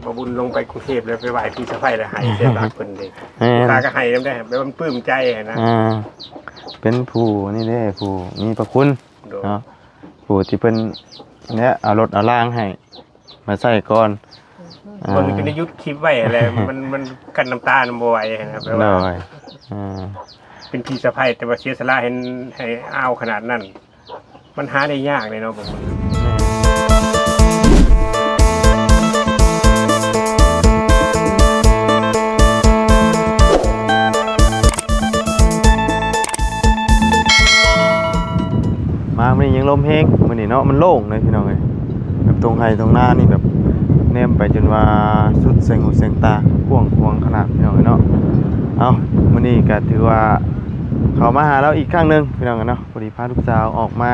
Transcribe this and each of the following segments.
ບໍ່ບຸນລົງໄປກຸງເທບແລ້ວໄປໄຫວ້ພີ່ສະໃພ້ແລ້ວໃຫ້ເສຍບາກເພິ່ນເດ້ ແມ່ນ ລູກຄ້າກໍໃຫ້ນຳໄດ້ ແບບວ່າມັນປຶ້ມໃຈຫັ້ນນະ ອ່າ ເປັນຜູ້ນີ້ເດ້ ຜູ້ມີພະຄຸນ ໂດຍ ເນາະ ຜູ້ທີ່ເພິ່ນເນຍເອົາລົດເອົາລາງໃຫ້ມາໃຊ້ກ່ອນ ອືມ ອ່າ ເພິ່ນກໍໄດ້ຢຸດຄລິບໄວ້ຫັ້ນແຫຼະ ມັນ ມັນກັ້ນນ້ຳຕານຳບໍ່ໄຫວຫັ້ນນະ ແບບວ່າ ໂດຍ ອ່າ ເປັນພີ່ສະໃພ້ ແຕ່ວ່າເສຍສະຫຼະໃຫ້ ໃຫ້ອາວຂະໜາດນັ້ນ ມັນຫາໄດ້ຍາກເດ້ເນາະ ມາມື້ນີ້ຍັງລົມແຮງ ມື້ນີ້ເນາະ ມັນໂລ່ງເລີຍພີ່ນ້ອງເອີຍ ແບບທົ່ງໄຮ່ທົ່ງນານີ້ແບບແນມໄປຈົນວ່າສຸດແສງຫູແສງຕາ ກວ້າງຂວາງຂະໜາດພີ່ນ້ອງເອີຍເນາະ ເອົ້າ ມື້ນີ້ກໍຖືວ່າເຂົ້າມາຫາລາວອີກຄັ້ງໜຶ່ງພີ່ນ້ອງເອີຍເນາະ. ພໍດີພາລູກສາວອອກມາ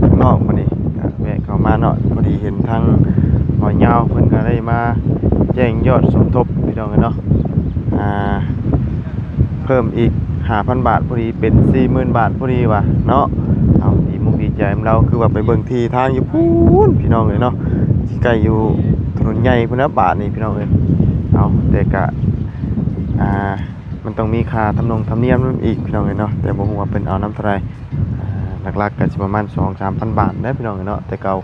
ຂ້າງນອກມື້ນີ້ ກະແວະເຂົ້າມາເນາະ ພໍດີເຫັນທາງບ່າວຍາວເພິ່ນກະໄດ້ມາແຈ້ງຍອດສົມທົບພີ່ນ້ອງເອີຍເນາະ ອ່າ ເພີ່ມອີກຫ້າພັນບາດ ພໍດີເປັນສີ່ໝື່ນບາດພໍດີວ່າເນາະ ເອົາ ດີມຸກດີໃຈນຳລາວ ຄືວ່າໄປເບິ່ງທີ່ທາງຢູ່ພຸ້ນພີ່ນ້ອງເອີຍເນາະ ຊິໃກ້ຢູ່ຖະໜົນໃຫຍ່ພຸ້ນນະບາດນີ້ພີ່ນ້ອງເອີຍ ເອົາ ແຕ່ກະ ອ່າ ມັນຕ້ອງມີຄ່າທຳນົງທຳນຽມນຳອີກພີ່ນ້ອງເອີຍເນາະ ແຕ່ບໍ່ຮູ້ວ່າເພິ່ນເອົານຳເທົ່າໃດ ອ່າ ຫຼັກໆກໍຊິປະມານສອງສາມພັນບາດແຫຼະພີ່ນ້ອງເອີຍເນາະ ແຕ່ເກົ່າ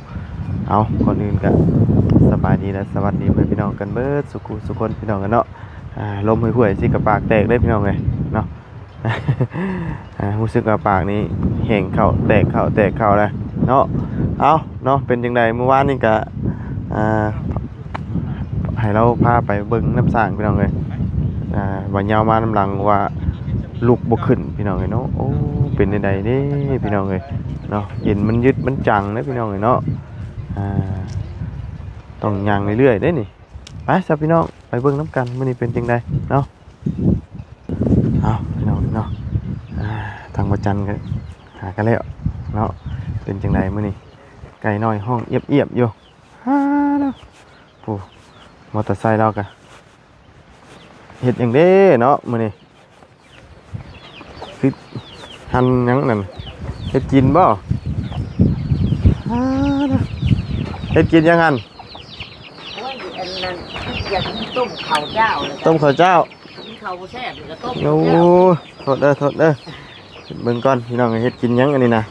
ເອົາ ກ່ອນອື່ນກໍສະບາຍດີ ແລະ ສະຫວັດດີພໍ່ແມ່ພີ່ນ້ອງກັນເບິດສູ່ຄູ່ສູ່ຄົນພີ່ນ້ອງເອີຍເນາະ ອ່າ ລົມຫ້ວຍໆ ຊິກະປາກແຕກເດ້ພີ່ນ້ອງເອີຍເນາະ ອ່າ ຮູ້ສຶກວ່າປາກນີ້ແຫ້ງເຂົ້າ ແຕກເຂົ້າ ແຕກເຂົ້າແລ້ວເນາະ ເອົາ ເນາະ ເປັນຈັ່ງໃດ ມື້ວານນີ້ກະ ອ່າ ໃຫ້ລາວພາໄປເບິ່ງນ້ຳສ້າງພີ່ນ້ອງເອີຍ ອ່າ ວ່າຍາວມານຳຫຼັງວ່າລຸກບໍ່ຂຶ້ນພີ່ນ້ອງເອີຍເນາະ ໂອ້ ເປັນແນວໃດເດ້ພີ່ນ້ອງເອີຍເນາະ ເອັນມັນຍຶດມັນຈັງເດ້ພີ່ນ້ອງເອີຍເນາະ ອ່າ ຕ້ອງຍ່າງເລື້ອຍໆເດ້ນີ້ ໄປຊະພີ່ນ້ອງ ໄປເບິ່ງນຳກັນ ມື້ນີ້ເປັນຈັ່ງໃດເນາະ ເອົາພີ່ນ້ອງເນາະ ອ່າ ທາງບໍ່ຈັນກໍຫາກັນແລ້ວເນາະ ເປັນຈັ່ງໃດມື້ນີ້ ໄກ່ນ້ອຍຮ້ອງອຽບໆຢູ່ ຮາ ໂອ້ ມໍເຕີໄຊລາວກະເຮັດຫຍັງເດ້ເນາະມື້ນີ້ ຄື ຫັ້ນຫຍັງນັ້ນ ເຮັດກິນບໍ່ ຮາ ເຮັດກິນຫຍັງຫັ້ນ ໂອ້ຍ ອັນນັ້ນ ຢາກກິນຕົ້ມເຂົ້າເຈົ້າ ຕົ້ມເຂົ້າເຈົ້າ ກິນເຂົ້າບໍ່ແຊບກໍຕົ້ມ ໂອ້ ເຂົ້າເຈົ້າ ໂທດເດີ ໂທດເດີ ເບິ່ງກ່ອນພີ່ນ້ອງ ເຮັດກິນຫຍັງອັນນີ້ນະ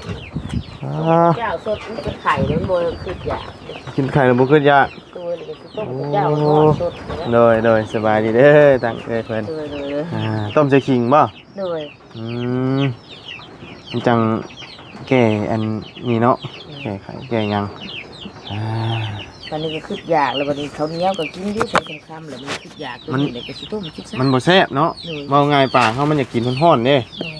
ອ້າ ເຈົ້າສົດ ມັນເປັນໄຂ້ ມັນບໍ່ຄຶດຢາກ ກິນໄຂ່ແລ້ວບໍ່ຄຶດຢາກ ໂດຍ ແລ້ວກໍຊິຕົ້ມເຂົ້າເຈົ້າ ໂອ້ ທອດສົດ ໂດຍ ໂດຍ ສະບາຍດີເດີ ທາງເອື້ອຍເພິ່ນ ໂດຍ ໂດຍ ໂດຍ ອ່າ ຕົ້ມໃສ່ຂີງບໍ່ ໂດຍ ອືມ ມັນຈັ່ງແກ້ອັນນີ້ເນາະ ອືມ ແກ້ໄຂ້ແກ້ຫຍັງ ອ່າ ບັດນີ້ກໍຄຶດຢາກແລ້ວ ບັດນີ້ເຂົ້າໜຽວກໍກິນຢູ່ຊ່ວງຄ່ຳໆ ແລ້ວມັນຄຶດຢາກ ມັນ ຕົວນີ້ແຫຼະກໍຊິຕົ້ມກິນຊະ ມັນບໍ່ແຊບເນາະ ໂດຍ ເວົ້າງ່າຍປາກເຮົາມັນຢາກກິນຮ້ອນໆເດ້ ໂດຍ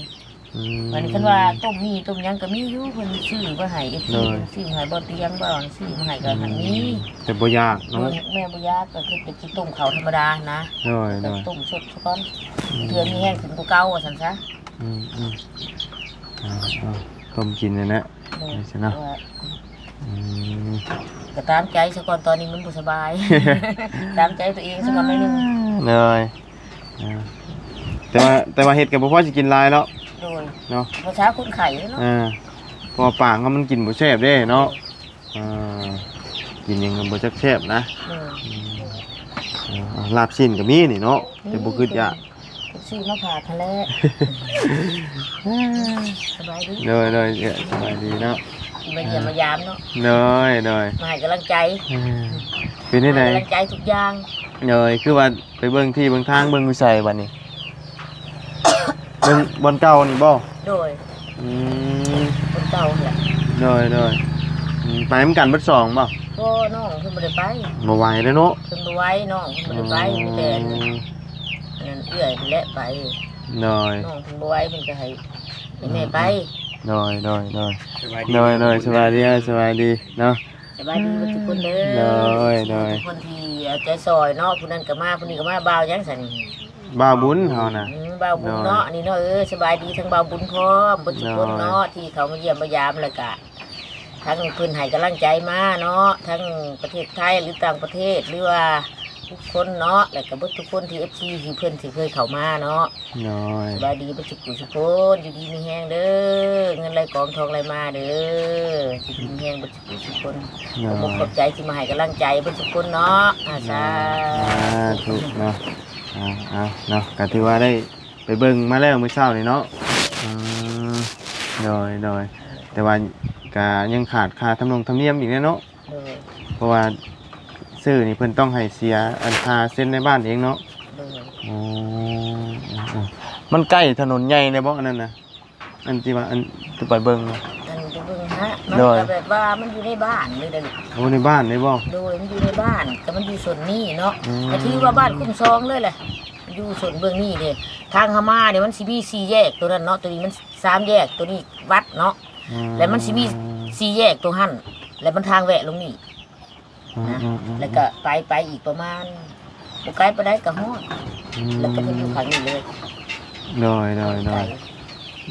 ອືມ ບັດນີ້ຄັນວ່າຕົ້ມໝີ່ຕົ້ມຫຍັງກໍມີຢູ່ ເພິ່ນຊື້ມາໃຫ້ ເອັຟຊີ ໂດຍ ເພິ່ນຊື້ມາໃຫ້ ບໍ່ຕຽງບໍ່ຊື້ມາໃຫ້ກໍ ອືມ ມີ ແຕ່ບໍ່ຢາກເນາະ ໂດຍ ແມ່ບໍ່ຢາກ ກໍຄືໄປກິນຕົ້ມເຂົ້າທຳມະດານະ ໂດຍ ແລ້ວກໍ ໂດຍ ຕົ້ມສົດຊະກ່ອນ ອືມ ເທື່ອມີແຮງຂຶ້ນກວ່າເກົ່າວ່າຊັ້ນຊະ ອືມ ອືມ ເອົາ ເອົາ ຕົ້ມກິນນັ້ນແຫຼະ ໂດຍ ໄດ້ຊະເນາະ ເພາະວ່າ ອືມ ກໍຕາມໃຈຊະກ່ອນ ຕອນນີ້ມັນບໍ່ສະບາຍ ຕາມໃຈຕົວເອງຊະກ່ອນໜ້ອຍໜຶ່ງ ໂດຍ ອ່າ ແຕ່ວ່າ ແຕ່ວ່າເຮັດກໍບໍ່ພໍຊິກິນຫຼາຍເນາະ ໂດຍ ເນາະ ບໍ່ຊາຄົນໄຂ້ເນາະ ອ່າ ເພາະວ່າປາກເຮົາມັນກິນບໍ່ແຊບເດ້ເນາະ ໂດຍ ອ່າ ກິນຫຍັງກໍບໍ່ຈັກແຊບນະ ໂດຍ ອືມ ເອົາ ລາບຊີ້ນກໍມີນີ້ເນາະ ມີ ແຕ່ບໍ່ຄຶດຢາກ ຊື້ມາຝາກຫັ້ນແຫຼະ ສະບາຍດີ ໂດຍ ໂດຍ ເອື້ອຍ ສະບາຍດີເນາະ ມາຢ້ຽມມາຢາມເນາະ ໂດຍ ໂດຍ ມາໃຫ້ກຳລັງໃຈ ເປັນຈັ່ງໃດ ໃຫ້ກຳລັງໃຈທຸກຢ່າງ ໂດຍ ຄືວ່າ ໄປເບິ່ງທີ່ເບິ່ງທາງ ເບິ່ງຢູ່ໃສບັດນີ້ ເບິ່ງບ່ອນເກົ່ານີ້ບໍ່ ໂດຍ ອືມ ບ່ອນເກົ່າຫັ້ນແຫຼະ ໂດຍ ໂດຍ ອືມ ໄປນຳກັນເບິດສອງບໍ່ ບໍ່ ນ້ອງເພິ່ນບໍ່ໄດ້ໄປ ບໍ່ໄຫວເດ້ເນາະ ເພິ່ນບໍ່ໄຫວ ນ້ອງເພິ່ນບໍ່ໄດ້ໄປ ອໍ ມີແຕ່ອັນ ອືມ ອັນນັ້ນເອື້ອຍແຫຼະໄປ ໂດຍ ນ້ອງເພິ່ນບໍ່ໄຫວ ເພິ່ນກໍໃຫ້ ໃຫ້ແມ່ໄປ ອືມ ໂດຍ ໂດຍ ໂດຍ ສະບາຍດີ ໂດຍ ໂດຍ ສະບາຍດີ ສະບາຍດີເນາະ ສະບາຍດີເບິດທຸກຄົນເດີ ໂດຍ ໂດຍ ທຸກຄົນທີ່ເອົາໃຈຊ່ອຍເນາະ ຜູ້ນັ້ນກໍມາ ຜູ້ນີ້ກໍມາ ບ່າວຫຍັງຊັ້ນນີ້ ບ່າວບຸນເຮົານະ ອືມ ບ່າວບຸນເນາະ ໂດຍ ອັນນີ້ເນາະ ເອີ ສະບາຍດີທັງບ່າວບຸນພ້ອມ ເບິດທຸກຄົນເນາະ ໂດຍ ທີ່ເຂົ້າມາຢ້ຽມມາຢາມ ແລ້ວກະທັງເພິ່ນໃຫ້ກຳລັງໃຈມາເນາະ ທັງປະເທດໄທ ຫຼື ຕ່າງປະເທດ ຫຼືວ່າ ທຸກຄົນເນາະ ແລ້ວກໍເບິດທຸກຄົນທີ່ ເອັຟຊີ ທີ່ເພິ່ນທີ່ເຄີຍເຂົ້າມາເນາະ. ໂດຍ ສະບາຍດີເບິດທຸກຜູ້ທຸກຄົນ ຢູ່ດີມີແຮງເດີ ເງິນໄຫຼກອງທອງໄຫຼມາເດີ ຢູ່ດີມີແຮງເບິດທຸກຜູ້ທຸກຄົນ. ໂດຍ ຂອບອົກຂອບໃຈທີ່ມາໃຫ້ກຳລັງໃຈເບິດທຸກຄົນເນາະ. ອາ ສາ ສາທຸເນາະ. ເອົາ ເອົາເນາະ ກໍຖືວ່າໄດ້ໄປເບິ່ງມາແລ້ວມື້ເຊົ້ານີ້ເນາະ. ອືມ ໂດຍ ໂດຍ ແຕ່ວ່າກໍຍັງຂາດຄ່າທຳນົງທຳນຽມອີກແດ່ເນາະ. ໂດຍ ເພາະວ່າຊື້ນີ້ເພິ່ນຕ້ອງໃຫ້ເສຍອັນຄ່າເຊັນໃນບ້ານເອງເນາະ. ໂດຍ ໂອ້ ມັນໃກ້ຖະໜົນໃຫຍ່ແດ່ບໍ່ອັນນັ້ນນະ? ອັນທີ່ວ່າອັນຈະໄປເບິ່ງນະ ອັນໄປເບິ່ງຫັ້ນນະ ມັນ ໂດຍ ກໍແບບວ່າມັນຢູ່ໃນບ້ານເລີຍເດ້. ໂອ້ ໃນບ້ານເລີຍບໍ່? ໂດຍ ມັນຢູ່ໃນບ້ານ ກໍມັນຢູ່ໂຊນນີ້ເນາະ. ອືມ ກໍຖືວ່າບ້ານຄຸ້ມຄອງເລີຍແຫຼະ ຢູ່ໂຊນເບື້ອງນີ້ເດ້. ທາງເຮົາມານີ້ມັນຊິມີສີ່ແຍກໂຕນັ້ນເນາະ ໂຕນີ້ມັນສາມແຍກ ໂຕນີ້ວັດເນາະ. ອືມ ແລ້ວມັນຊິມີສີ່ແຍກໂຕຫັ້ນ ແລ້ວມັນທາງແວະລົງນີ້ ອືມ ນະ ອືມ ອືມ ແລ້ວກໍໄປ ໄປອີກປະມານ ບໍ່ໄກປານໃດກໍຮອດ. ອືມ ແລ້ວກໍເພິ່ນຢູ່ຂ້າງນີ້ເລີຍ. ໂດຍ ໂດຍ ໂດຍ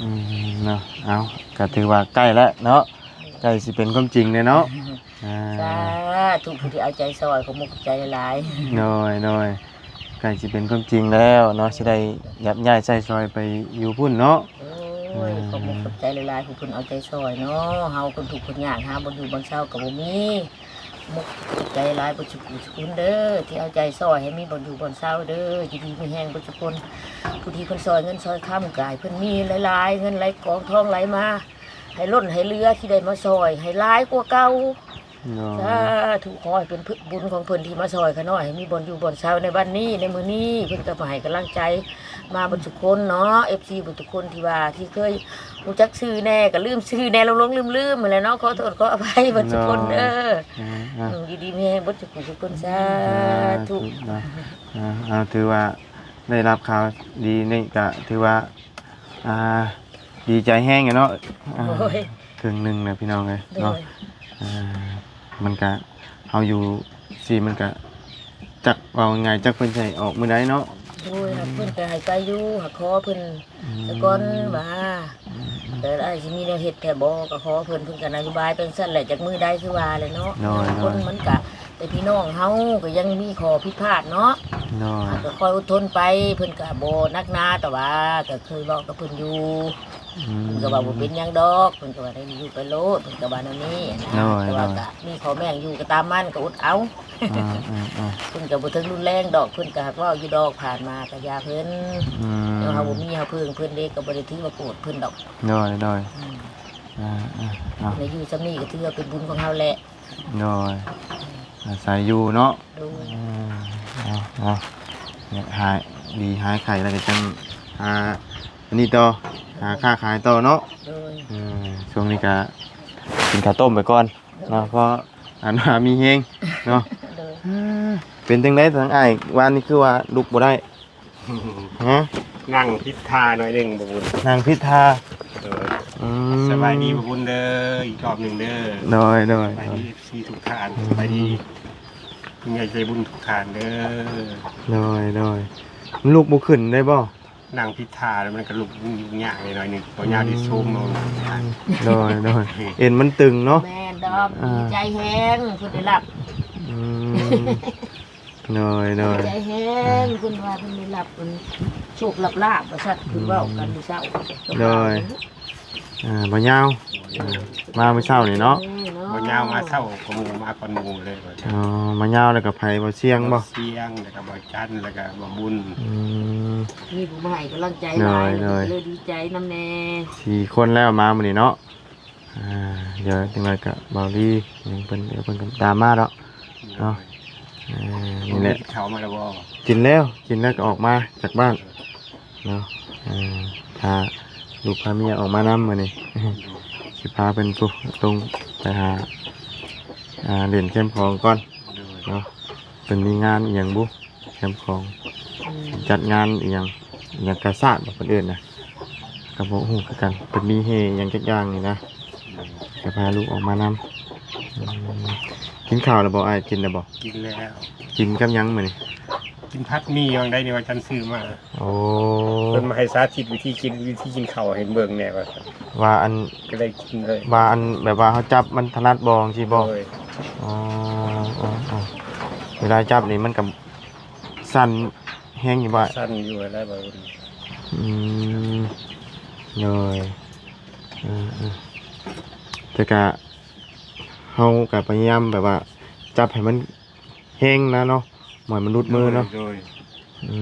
ອືມ ເນາະ ເອົາ ກໍຖືວ່າໃກ້ແລ້ວເນາະ ໃກ້ຊິເປັນຄວາມຈິງແລ້ວເນາະ. ອືມ ອາ ສາທຸ ຜູ້ທີ່ເອົາໃຈຊ່ອຍ ຂອບມຸກຂອບໃຈຫຼາຍໆ. ໂດຍ ໂດຍ ໃກ້ຊິເປັນຄວາມຈິງແລ້ວເນາະ ຊິໄດ້ຍັບຍ້າຍໃຊ້ສອຍໄປຢູ່ພຸ້ນເນາະ. ໂອ້ຍ ອືມ ຂອບມຸກຂອບໃຈຫຼາຍໆ ຜູ້ເພິ່ນເອົາໃຈຊ່ອຍເນາະ. ເຮົາຄົນທຸກຄົນຍາກ ຫາບ່ອນຢູ່ບ່ອນເຊົາກໍບໍ່ມີ. ມຸກຂອບໃຈຫຼາຍເບິດສຸຂູສຸຄົນເດີ ທີ່ເອົາໃຈຊ່ອຍໃຫ້ມີບ່ອນຢູ່ບ່ອນເຊົາເດີ ຢູ່ດີມີແຮງເບິດສຸຄົນ. ຜູ້ທີ່ເພິ່ນຊ່ອຍເງິນຊ່ອຍຄຳ ກໍໃຫ້ເພິ່ນມີຫຼາຍໆ ເງິນໄຫຼກອງທອງໄຫຼມາ ໃຫ້ລົ້ນໃຫ້ເຫຼືອ ທີ່ໄດ້ມາຊ່ອຍໃຫ້ຫຼາຍກວ່າເກົ່າ. ໂດຍ ສາທຸ ຂໍໃຫ້ເປັນບຸນຂອງເພິ່ນທີ່ມາຊ່ອຍຂ້ານ້ອຍ ໃຫ້ມີບ່ອນຢູ່ບ່ອນເຊົາໃນວັນນີ້ ໃນມື້ນີ້. ເພິ່ນກໍມາໃຫ້ກຳລັງໃຈມາເບິດທຸກຄົນເນາະ ເອັຟຊີ ເບິດທຸກຄົນທີ່ວ່າ ທີ່ເຄີຍຮູ້ຈັກຊື່ແດ່ ກໍລືມຊື່ແດ່ ຫຼົງໆລືມໆຫັ້ນແຫຼະເນາະ. ຂໍໂທດຂໍອະໄພເບິດທຸກຄົນເດີ. ໂດຍ ອືມ ຢູ່ດີມີແຮງເບິດທຸກຜູ້ທຸກຄົນ ສາທຸ ສາທຸເນາະ. ອ່າ ເອົາ ຖືວ່າໄດ້ຮັບຂ່າວດີນີ້ ກໍຖືວ່າ ອ່າ ດີໃຈແຮງຢູ່ເນາະ. ອ່າ ໂດຍ ເຄິ່ງໜຶ່ງແລ້ວພີ່ນ້ອງເອີຍເນາະ. ໂດຍ ອ່າ ມັນກະ ເຮົາຢູ່ຊີ້ມັນກະ ຈັກເວົ້າງ່າຍໆ ຈັກເພິ່ນຊິໃຫ້ອອກມື້ໃດເນາະ. ໂດຍ ອືມ ເພິ່ນກະໃຫ້ໄປຢູ່ ຫາຂໍເພິ່ນ ອືມ ສາກ່ອນວ່າ ອືມ ແຕ່ອາດຊິມີແນວເຮັດແທ້ບໍ່ ກໍຂໍເພິ່ນ ເພິ່ນກໍນະໂຍບາຍໄປຈັ່ງຊັ້ນແຫຼະ ຈັກມື້ໃດຄືວ່າແຫຼະເນາະ. ໂດຍ ຄົນ ໂດຍ ມັນກະ ແຕ່ພີ່ນ້ອງເຮົາກໍຍັງມີຂໍ້ຜິດພາດເນາະ. ໂດຍ ກໍຄ່ອຍອົດທົນໄປ ເພິ່ນກໍບໍ່ໜັກໜາ ແຕ່ວ່າກໍເຄີຍເວົ້າກັບເພິ່ນຢູ່. ອືມ ເພິ່ນກໍວ່າບໍ່ເປັນຫຍັງດອກ ເພິ່ນກໍວ່າໄດ້ຢູ່ໄປໂລດ ເພິ່ນກໍວ່າແນວນີ້ນະ. ໂດຍ ແຕ່ວ່າ ໂດຍ ກໍມີຂໍ້ແມ້ງຢູ່ກໍຕາມມັນ ກໍອົດເອົາ. ອ່າໆໆ ເພິ່ນກໍບໍ່ເຖິງຮຸນແຮງດອກ ເພິ່ນກໍຮັກເວົ້າຢູ່ດອກ ຜ່ານມາກໍຢ່າເພິ່ນ. ອືມ ແນວເຮົາບໍ່ມີເຮົາເພິ່ງເພິ່ນເດ້ ກໍບໍ່ໄດ້ຖືວ່າໂກດເພິ່ນດອກ. ໂດຍ ໂດຍ ອືມ ອ່າໆໆ ໄດ້ຢູ່ຊ່ຳນີ້ກໍຖືວ່າເປັນບຸນຂອງເຮົາແຫຼະ. ໂດຍ ອາໄສຢູ່ເນາະ. ໂດຍ ອືມ ເອົາໆ ຫາຍດີຫາຍໄຂ້ແລ້ວກໍຈັ່ງຫາອັນນີ້ຕໍ່ ຫາຄ້າຂາຍຕໍ່ເນາະ. ໂດຍ ອືມ ຊ່ວງນີ້ກໍກິນຂ້າວຕົ້ມໄປກ່ອນເນາະ ໂດຍ ເພາະອັນວ່າມີແຮງເນາະ. ໂດຍ ເປັນຈັ່ງໃດທາງອ້າຍ ວານນີ້ຄືວ່າລຸກບໍ່ໄດ້? ຮະ? ນັ່ງຜິດທ່າໜ້ອຍໜຶ່ງ ບໍ່ບຸນ. ນັ່ງຜິດທ່າ. ໂດຍ ອືມ ສະບາຍດີບໍ່ບຸນເດີ ອີກຮອບໜຶ່ງເດີ. ໂດຍໆ ສະບາຍດີ ເອັຟຊີ ທຸກທ່ານ. ອືມ ສະບາຍດີຜູ້ໃຫຍ່ໃຈບຸນທຸກທ່ານເດີ. ໂດຍໆ ມັນລຸກບໍ່ຂຶ້ນໄດ້ບໍ່? ນັ່ງຜິດທ່າແລ້ວມັນກໍລຸກຍາກໜ້ອຍໜຶ່ງ ບໍ່ຍາກທີ່ຊຸມເອົາ. ອືມ ໂດຍໆ ເອັນມັນຕຶງເນາະ. ແມ່ນດອກ ອ່າ ດີໃຈແຮງເພິ່ນໄດ້ຮັບ. ອືມ ໂດຍໆ ດີໃຈແຮງ ອ່າ ເພິ່ນວ່າເພິ່ນໄດ້ຮັບອັນໂຊກລາບໆ ວ່າຊັ້ນ ເພິ່ນເວົ້າກັນ ອືມ ມື້ເຊົ້າ. ໂດຍ ອ່າ ບ່າວຍາວ ອ່າ ມາມື້ເຊົ້ານີ້ເນາະ. ເອີເນາະ ບ່າວຍາວມາເຊົ້າກວ່າໝູ່ ມາກ່ອນໝູ່ເລີຍ. ອໍ ບ່າວຍາວແລ້ວກໍໃຜ ບ່າວຊຽງບໍ່? ບ່າວຊຽງ ແລ້ວກໍບ່າວຈັນ ແລ້ວກໍບ່າວບຸນ. ອືມ ມີຜູ້ມາໃຫ້ກຳລັງໃຈຫຼາຍ ໂດຍໆ ເລີຍດີໃຈນຳແດ່. ສີ່ຄົນແລ້ວມາມື້ນີ້ເນາະ. ອ່າ ດຽວຈັ່ງໃດກໍເວົ້າດີຫຍັງເພິ່ນ ດຽວເພິ່ນກໍຕາມມາດອກເນາະ. ເອີ ນີ້ແຫຼະ ກິນເຂົ້າມາແລ້ວບໍ່? ກິນແລ້ວ ກິນແລ້ວກໍອອກມາຈາກບ້ານເນາະ. ເອີ ພາລູກພາເມຍອອກມານຳມື້ນີ້. ໂດຍ ຊິພາເພິ່ນ ໂຕ ຕົງໄປຫາ ອ່າ ຫຼິ້ນແຄມຂອງກ່ອນ ໂດຍ ເນາະ. ເພິ່ນມີງານອີ່ຫຍັງບຸ? ແຄມຂອງ ອືມ ຈັດງານອີ່ຫຍັງ ອີ່ຫຍັງກາຊາດບໍ່ເພິ່ນເອີ້ນນະ ກໍບໍ່ຮູ້ຄືກັນ. ເພິ່ນມີແຫ່ອີ່ຫຍັງຈັກຢ່າງນີ້ນະ ກໍພາລູກອອກມານຳ. ອືມ ກິນເຂົ້າແລ້ວບໍ່ອ້າຍ? ກິນແລ້ວບໍ່? ກິນແລ້ວ. ກິນກັບຫຍັງມື້ນີ້? ກິນຜັດໝີ່ຫຍັງໃດນີ້ ວ່າຈັນຊື້ມາ. ໂອ້ ເພິ່ນມາໃຫ້ສາທິດວິທີກິນ ວິທີກິນເຂົ້າໃຫ້ເບິ່ງແດ່ວ່າຊັ້ນ. ວ່າອັນ ກໍໄດ້ກິນເລີຍ. ວ່າອັນ ແບບວ່າເຮົາຈັບມັນຖະໜັດບໍ່ ຈັ່ງຊີ້ບໍ່? ໂດຍ. ອໍ ເວລາຈັບນີ້ມັນກໍ ສັ່นแฮงอยู่บ่? สั่นอยู่แหละบ่าวบุญ อืม โดย เออๆ แต่กะเฮากะพยายามแบบว่าจับให้มันแฮงนะเนาะ บ่ให้มันหลุดมือเนาะ โดย อื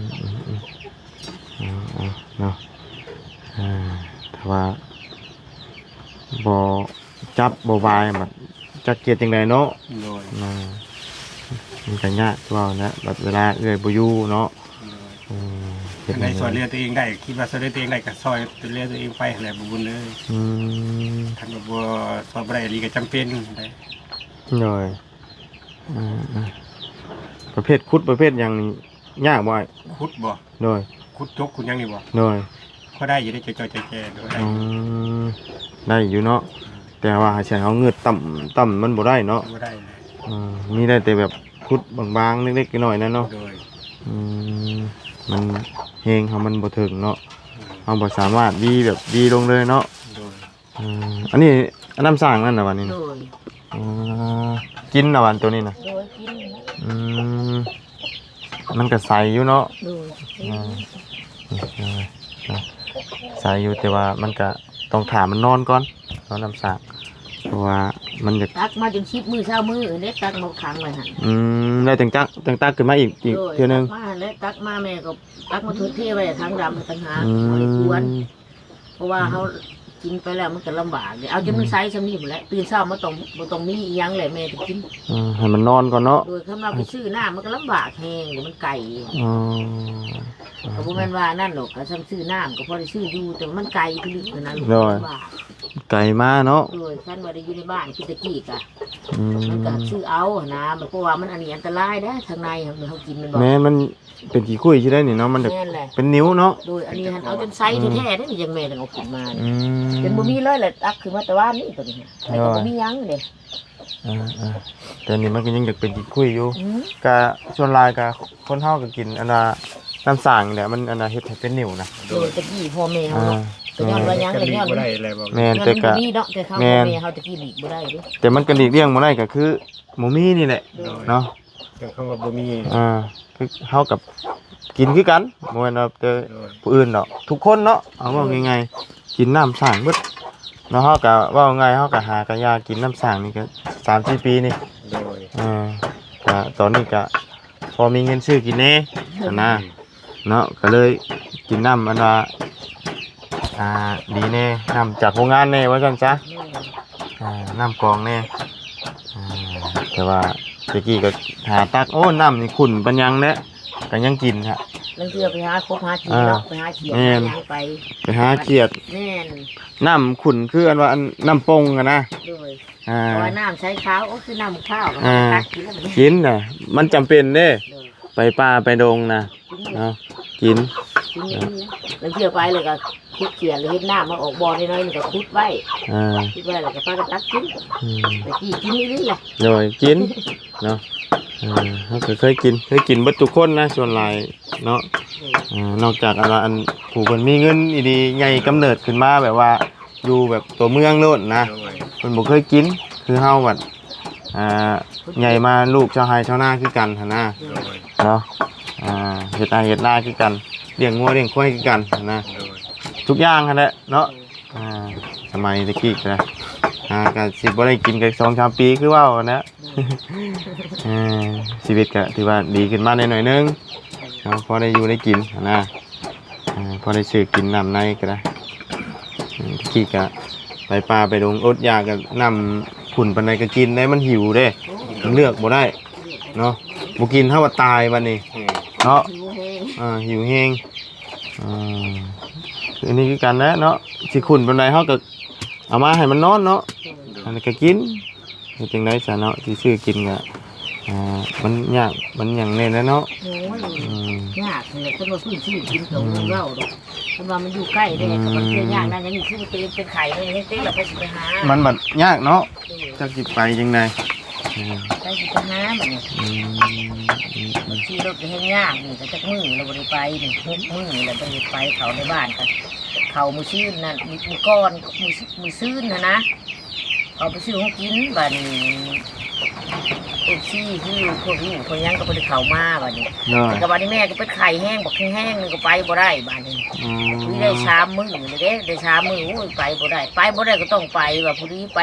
ม อืมๆ เอาๆ เนาะ อ่า ถ้าว่า บ่จับบ่บาย บัดจักเฮ็ดจั่งใดเนาะ โดย อ่า มันก็ยากคือเว้านะ บัดเวลาเอื้อยบ่อยู่เนาะ โดย อืม เฮ็ด คันใด จั่งใด ซ่อยเหลือตัวเองได้ คิดว่าซ่อยเหลือตัวเองได้ก็ซ่อยเหลือตัวเองไปหั้นแหละบ่าวบุญเอ้ย อืม คันว่าบ่ซ่อยบ่ได้อีหลีก็จำเป็นได้ โดย อ่าๆ ประเภทขุดประเภทหยังนี่ยากบ่อ้าย? ขุดบ่? โดย ขุดจกขุดหยังนี่บ่? โดย พอได้อยู่เด้ จ่อยๆ แจๆ โดย ได้ อืม ได้อยู่เนาะ แต่ว่าหาใช้เอาเงือดต่ำๆ มันบ่ได้เนาะ บ่ได้เลย อืม มีได้แต่แบบขุดบางๆ เล็กๆ น้อยๆ นั่นเนาะ โดย อืม มันแฮงเฮามันบ่ถึงเนาะ โดย เฮาบ่สามารถวีแบบวีลงเลยเนาะ โดย อืม อันนี้ อันน้ำสร้างนั่นน่ะบัดนี้ โดย อ๋อ กินน่ะบัดตัวนี้น่ะ โดย กิน อืม มันก็ใสอยู่เนาะ โดย อ่า ใสอยู่ แต่ว่ามันก็ต้องถ่ามันนอนก่อน นอนน้ำสร้าง เพราะว่ามันอยาก ตักมาจนสิบมื้อซาวมื้อเด้ ตักมาขังไว้หั่น อืม แล้วจั่งตัก จั่งตักขึ้นมาอีก อีก โดย เทื่อหนึ่ง ตักมาแล้ว ตักมาแม่ก็ตักมาทดเทไว้ถังดำต่างหาก อืม บ่ได้กวน เพราะว่าเฮากินไปแล้วมันก็ลำบากเด้ เอาจนมันใสส่ำนี้พู้นแหละ ตื่นเช้ามาต้อง บ่ต้องมีอีหยังแหละ แม่ก็กิน อืม ให้มันนอนก่อนเนาะ โดย คันว่าไปซื้อน้ำมันก็ลำบากแฮง เดี๋ยวมันไกล อ๋อ ก็บ่แม่นว่านั่นดอก ก็ส่ำซื้อน้ำก็พอได้ซื้ออยู่ แต่ว่ามันไกลพิลึกหั้นนะ โดย ลำบาก ไกลมาเนาะ โดย คันว่าได้อยู่ในบ้านคือแต่กี้กะ อืม มันก็ซื้อเอาหั้นนะ เพราะว่ามันอันนี้อันตรายเด้ ทางในเฮากินมันบ่ แม่น มัน เป็นขี้คุยสิได้นี่เนาะ มันจะ แม่นแหละ เป็นนิ้วเนาะ โดย อันนี้หั่นเอาจนใส อืม แท้ๆ เด้ นี่จั่งแม่จั่งเอาขึ้นมานี่ อืม จนบ่มีเลยแหละ ตักขึ้นมาแต่วานนี้ตัวนี้ โดย แต่ก็บ่มีหยังเด้ เออๆ แต่นี่มันก็ยังอยากเป็นขี้คุยอยู่ อืม ก็ส่วนหลายก็คนเฮาก็กินอันน่ะน้ำสร้างนี่แหละ มันอันน่ะเฮ็ดให้เป็นนิ่วนะ โดย แต่กี้พ่อแม่เฮาเนาะ อ่า ก็ย้อนว่าหยัง แม่น ก็ย้อน บ่ได้แล้วบ่ แม่น ย้อน แต่ก็ มันบ่มีเนาะ แต่เขา แม่น พ่อแม่เฮาแต่กี้หลีกบ่ได้เด้ แต่มันก็หลีกเลี่ยงบ่ได้ก็คือบ่มีนี่แหละ โดย เนาะ แต่คำว่าบ่มี อ่า คือเฮากับกินคือกัน บ่แม่นว่าแต่ โดย ผู้อื่นดอก ทุกคนเนาะ เอาเว้า โดย ง่ายๆ กินน้ำสร้างเบิดเนาะ เฮาก็เว้าง่าย เฮาก็หากะยากินน้ำสร้างนี่ก็สามสี่ปีนี่ โดย เออ ก็ตอนนี้ก็พอมีเงินซื้อกินแหน่ หั้นนะ เนาะ ก็เลยกินน้ำอันว่า อ่า ดีแหน่ น้ำจากโรงงานแหน่ ว่าซั่นซะ โดย อ่า น้ำกรองแหน่ อ่า แต่ว่าแต่กี้ก็หาตัก โอ้ น้ำนี่ขุ่นปานหยังแหละ ก็ยังกินฮะ ลางเทื่อไปหาคบหากินเนาะ เออ ไปหาเขียด แม่น หาหยังไป ไปหาเขียด แม่น น้ำขุ่นคืออันว่าอันน้ำปงอะนะ โดย อ่า เพราะว่าน้ำใสขาว โอ้ คือน้ำข้าว อ่า ตักกินแล้วมัน กินน่ะ มันจำเป็นเด้ โดย ไปป่าไปดงนะ กิน เนาะ กิน กินอย่างนี้ ลางเทื่อไปแล้วก็ขุดเขียด แล้วเฮ็ดน้ำมาออกบ่อน้อยๆ นี่ก็ขุดไว้ อ่า ขุดไว้แล้วก็พากันตักกิน อืม แต่กี้กินอีหลีแหละ โดย กิน เนาะ เออ เฮาก็เคยกิน เคยกินเบิดทุกคนนะ ส่วนหลายเนาะ โดย เออ นอกจากอันว่าอันผู้เพิ่นมีเงินอีหลี ใหญ่กำเนิดขึ้นมาแบบว่าอยู่แบบตัวเมืองโลดนะ โดย เพิ่นบ่เคยกิน คือเฮาบัด อ่า ใหญ่มาลูกชาวไร่ชาวนาคือกันหั้นนะ โดย เนาะ อ่า เฮ็ดไร่เฮ็ดนาคือกัน เลี้ยงงัวเลี้ยงควายคือกันหั้นนะ โดย ทุกอย่างหั้นแหละเนาะ โดย อ่า สมัยตะกี้ก็ อ่า ก็สิบ่ได้กินก็สองสามปีคือเว้าหั้นนะ เออ ชีวิตก็ถือว่าดีขึ้นมาได้หน่อยหนึ่งเนาะ พอได้อยู่ได้กินหั้นนะ เออ พอได้ซื้อกินน้ำในก็ได้ เออ ตะกี้ก็ไปป่าไปดง อดอยากก็น้ำขุ่นปานใดก็กินได้ มันหิวเด้ มันเลือกบ่ได้เนาะ บ่กินเฮาว่าตายบัดนี้ อืม เนาะ หิวแฮง อ่า หิวแฮง อ่า คืออันนี้คือกันแหละเนาะ สิขุ่นปานใดเฮาก็เอามาให้มันนอนเนาะ อันนี้ก็กิน เฮ็ดจั่งใดซะเนาะ สิซื้อกินก็ อ่า มันยาก มันหยังแน่แหละเนาะ โอ้ย อืม ยากนั่นแหละ คันว่าพื้นที่กินก็ อืม บ่เว้าดอก คันว่ามันอยู่ใกล้แน่ อืม ก็มันเจอยากนั่นอย่างนี้ คือตัวเองเป็นไข้เลย เฮ็ดจั่งใดล่ะ ไปสิไปหา มันบัดยากเนาะ โดย จักสิไปจั่งใด อืม ไปสิไปหาบัดนี้ อืม อืม อืม ขี่รถก็แฮงยากนี่ ก็จักมื้อแล้วบ่ได้ไปนี่ หกมื้อแล้วบ่ได้ไป เข้าในบ้านก็ เข้ามื้อซืนนั่น มื้อ มื้อก่อน มื้อ มื้อซืนหั้นนะ เข้าไปซื้อของกิน บัดนี้ ເອັຟຊີ ຄືພວກລູກພວກຫຍັງກໍບໍ່ໄດ້ເຂົ້າມາບາດນີ້. ໂດຍ ແຕ່ກໍບາດນີ້ແມ່ກໍເປັນໄຂ້ແຮງ ບັກແຮງໜຶ່ງກໍໄປບໍ່ໄດ້ບາດນີ້. ອືມ ມີໄດ້ສາມມື້ນີ້ເດ້ ໄດ້ສາມມື້ ໂອ້ຍ ໄປບໍ່ໄດ້ ໄປບໍ່ໄດ້ກໍຕ້ອງໄປວ່າ ຜູ້ດີໄປ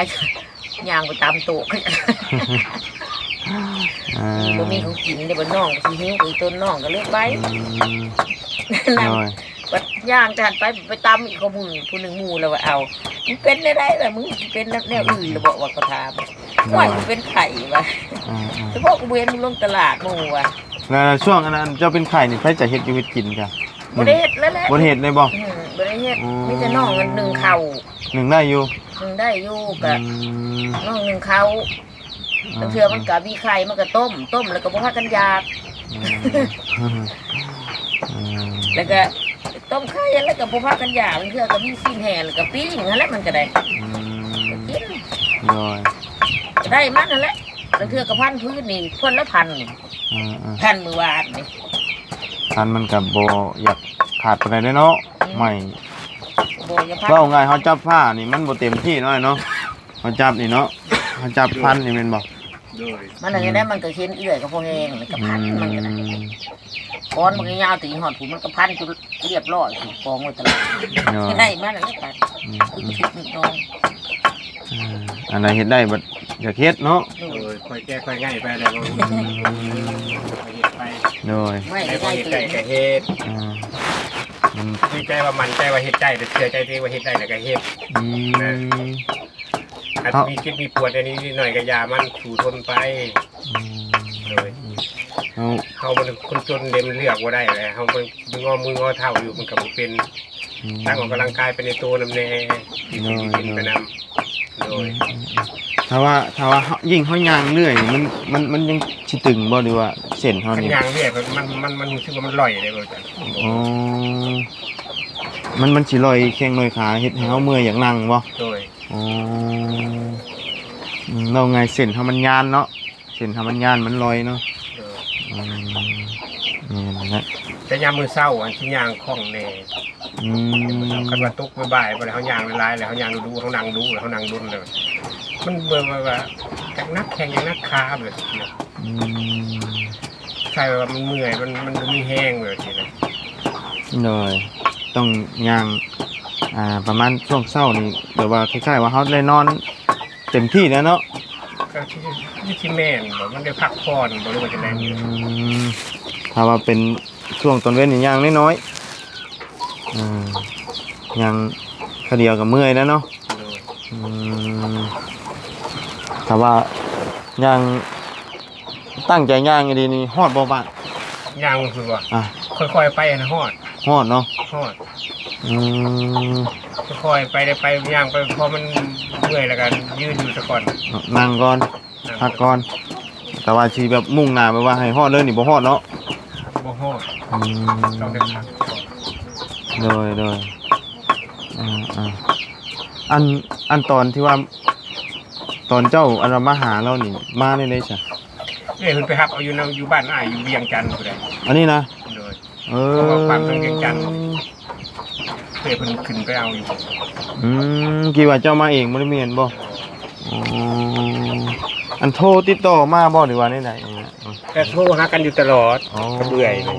ຍ່າງໄປຕາມໂຕະ ອ່າ ບໍ່ມີຂອງກິນເດ້ ບັດນ້ອງກໍຊິຫິວ ກໍອີຕົນນ້ອງກໍເລີຍໄປ. ອືມ ນຳ ໂດຍ ບັດຍ່າງຈາກໄປ ໄປຕາມອີກເຂົາ ຜູ້ໜຶ່ງ ຜູ້ໜຶ່ງໝູ່ລະວ່າ ເອົ້າ ມຶງເປັນແນວໃດລະ ມຶງເປັນແນວອື່ນລະບໍ ວ່າເຂົາຖາມ. ໂດຍ ໂອ້ຍ ເປັນໄຂ້ວ່າ ອ່າໆ ສະເພາະກູບໍ່ເຫັນມຶງລົງຕະຫຼາດໝູ່ວ່າ. ແລ້ວຊ່ວງອັນນັ້ນເຈົ້າເປັນໄຂ້ນີ້ ໃຜຈະເຮັດຢູ່ເຮັດກິນກະ? ບໍ່ໄດ້ເຮັດແລ້ວແຫຼະ ບໍ່ໄດ້ເຮັດເລີຍບໍ? ອືມ ບໍ່ໄດ້ເຮັດ ອືມ ມີແຕ່ນ້ອງໜຶ້ງເຂົ້າ ໜຶ້ງໄດ້ຢູ່ ໜຶ້ງໄດ້ຢູ່ ກະ ອືມ ນ້ອງໜຶ້ງເຂົ້າ. ອ່າ ບາງເທື່ອມັນກະມີໄຂ່ ມັນກະຕົ້ມ ຕົ້ມແລ້ວກະບໍ່ພາກັນຢາກ. ອືມ ອືມ ແລ້ວກະຕົ້ມໄຂ່ ແລ້ວກະບໍ່ພາກັນຢາກ ບາງເທື່ອກະມີຊີ້ນແຫ້ງ ແລ້ວກະປີ້ງຫັ້ນແຫຼະ ມັນກະໄດ້ ອືມ ກະກິນ ໂດຍ ກະໄດ້ມັນຫັ້ນແຫຼະ. ບາງເທື່ອກະພັນພື້ນນີ້ ເພິ່ນລະພັນ ອືມໆ ພັນມື້ວານນີ້ ພັນມັນກະບໍ່ຢາກຂາດປານໃດເດ້ເນາະ ອືມ ໄມ້ ບໍ່ຢາກພັນ ເວົ້າງ່າຍເຮົາຈັບພ້ານີ້ມັນບໍ່ເຕັມທີ່ເນາະ ເນາະ. ເຮົາຈັບນີ້ເນາະ ເຮົາຈັບພັນນີ້ແມ່ນບໍ່? ໂດຍ ມັນນັ້ນໄດ້ ມັນກໍເຫັນເອື້ອຍກໍພໍແຮງ ແລ້ວກໍພັນມັນກໍໄດ້ ອືມ ກ້ອນມັນກໍຍາວ ແຕ່ຮອດພຸ້ນມັນກໍພັນຈົນລຽບຮ້ອຍ ກອງໄວ້ຕະຫຼາດ ໂດຍ ໄດ້ມາແລ້ວກໍ ອືມ ຄືຖືກນ້ອງ ອ່າ ອັນໃດເຮັດໄດ້ບັດຢາກເຮັດເນາະ ໂດຍ ໂດຍ ຄ່ອຍແກ້ຄ່ອຍໄຂໄປແລ້ວ ອືມ ຄ່ອຍເຮັດໄປ ໂດຍ ໃຫ້ໄດ້ ໄດ້ກໍເຮັດ ອ່າ ອືມ ດີໃຈວ່າໝັ້ນໃຈວ່າເຮັດໄດ້ ແລະ ເຊື່ອໃຈຕົວເອງວ່າເຮັດໄດ້ ແລ້ວກໍເຮັດ ອືມ ນະ. ອາດມີເຈັບມີປວດອັນນີ້ນິດໜ້ອຍກໍຢ່າມັນ ສູ້ທົນໄປ ອືມ ໂດຍ ເຮົາ ເຮົາມັນຄົນຈົນເດ້ ມັນເລືອກບໍ່ໄດ້ແຫຼະ ເຮົາມັນງໍມືງໍເທົ້າຢູ່ ມັນກໍບໍ່ເປັນ ອືມ ຕັ້ງອອກກຳລັງກາຍໄປໃນໂຕນຳແດ່ ໂດຍ ກິນໄປນຳ ໂດຍ ອືມ ຖ້າວ່າ ຖ້າວ່າເຮົາ ຍິ່ງເຮົາຍ່າງເລື້ອຍນີ້ ມັນ ມັນ ມັນຍັງຊິຕຶງບໍ່ ຫຼືວ່າເສັ້ນເຮົານີ້? ຄັນຍ່າງເລື້ອຍ ມັນ ມັນ ມັນຮູ້ສຶກວ່າມັນລ່ອຍເດ້ ອືມ ມັນ ມັນຊິລ່ອຍແຂ້ງລ່ອຍຂາ ເຮັດໃຫ້ເຮົາເມື່ອຍຢາກນັ່ງບໍ່? ໂດຍ ອໍ ອືມ ເວົ້າງ່າຍເສັ້ນເຮົາມັນຍານເນາະ ເສັ້ນເຮົາມັນຍານມັນລ່ອຍເນາະ ໂດຍ ອືມ ແມ່ນແຫຼະ ແຕ່ຍາມມື້ເຊົ້າຫັ້ນຊິຍ່າງຄ່ອງແດ່ ອືມ ຄັນວ່າຕົກບ່າຍໆ ບໍ່ໄດ້ ເຮົາຍ່າງຫຼາຍໆ ແລ້ວເຮົາຍ່າງດູໆ ເຮົານັ່ງດູ ແລ້ວເຮົານັ່ງດົນ ແລ້ວມັນເບິ່ງວ່າ ວ່າ ຈັກໜັກແຂ້ງ ຈັກໜັກຂາແບບນີ້ນະ ອືມ ຄ້າຍວ່າມັນເມື່ອຍ ມັນ ມັນບໍ່ມີແຮງແບບຊີ້ນະ ໂດຍ ຕ້ອງຍ່າງ ອ່າ ປະມານຊ່ວງເຊົ້ານີ້ ແບບວ່າຄ້າຍໆວ່າເຮົາໄດ້ນອນເຕັມທີ່ແລ້ວເນາະ ກໍຄືຊິແມ່ນບໍ່ ມັນໄດ້ພັກຜ່ອນບໍ່ ຫຼືວ່າຈັ່ງໃດ ອືມ ຖ້າວ່າເປັນຊ່ວງຕອນເວັນນີ້ຍ່າງນ້ອຍໆ ອ່າ ຍ່າງຄາດດຽວກໍເມື່ອຍແລ້ວເນາະ ໂດຍ ອືມ ຖ້າວ່າຍ່າງ ຕັ້ງໃຈຍ່າງອີ່ຫຼີນີ້ຮອດບໍ່ບ້ານ? ຍ່າງຄືວ່າ ອ່າ ຄ່ອຍໆໄປຫັ້ນຮອດ ຮອດເນາະ ຮອດ ອືມ ຄ່ອຍໆໄປ ໄດ້ໄປຍ່າງໄປ ພໍມັນເມື່ອຍແລ້ວກໍຢືນຢູ່ສາກ່ອນ ນັ່ງກ່ອນ ນັ່ງ ພັກກ່ອນ ແຕ່ວ່າຊິແບບມຸ່ງໜ້າແບບວ່າໃຫ້ຮອດເລີຍນີ້ບໍ່ຮອດເນາະ ບໍ່ຮອດ ອືມ ຕ້ອງໄດ້ພັກກ່ອນ ໂດຍ ໂດຍ ອ່າໆ ອັນ ອັນຕອນທີ່ວ່າ ຕອນເຈົ້າອັນວ່າມາຫາລາວນີ້ ມາແນວໃດຊະ? ເອື້ອຍເພິ່ນໄປຮັບເອົາຢູ່ນຳ ຢູ່ບ້ານອ້າຍຢູ່ວຽງຈັນພຸ້ນແຫຼະ ອັນນີ້ນະ ໂດຍ ເອີ ເພາະວ່າບ້ານເພິ່ນວຽງຈັນ ເອື້ອຍເພິ່ນຂຶ້ນໄປເອົາຢູ່ ອືມ ຄິດວ່າເຈົ້າມາເອງບໍ່ໄດ້ແມ່ນບໍ່? ອໍ ອັນໂທຕິດຕໍ່ມາບໍ່ ຫຼືວ່າແນວໃດ? ກໍໂທຫາກັນຢູ່ຕະຫຼອດ ອໍ ກັບເອື້ອຍນີ້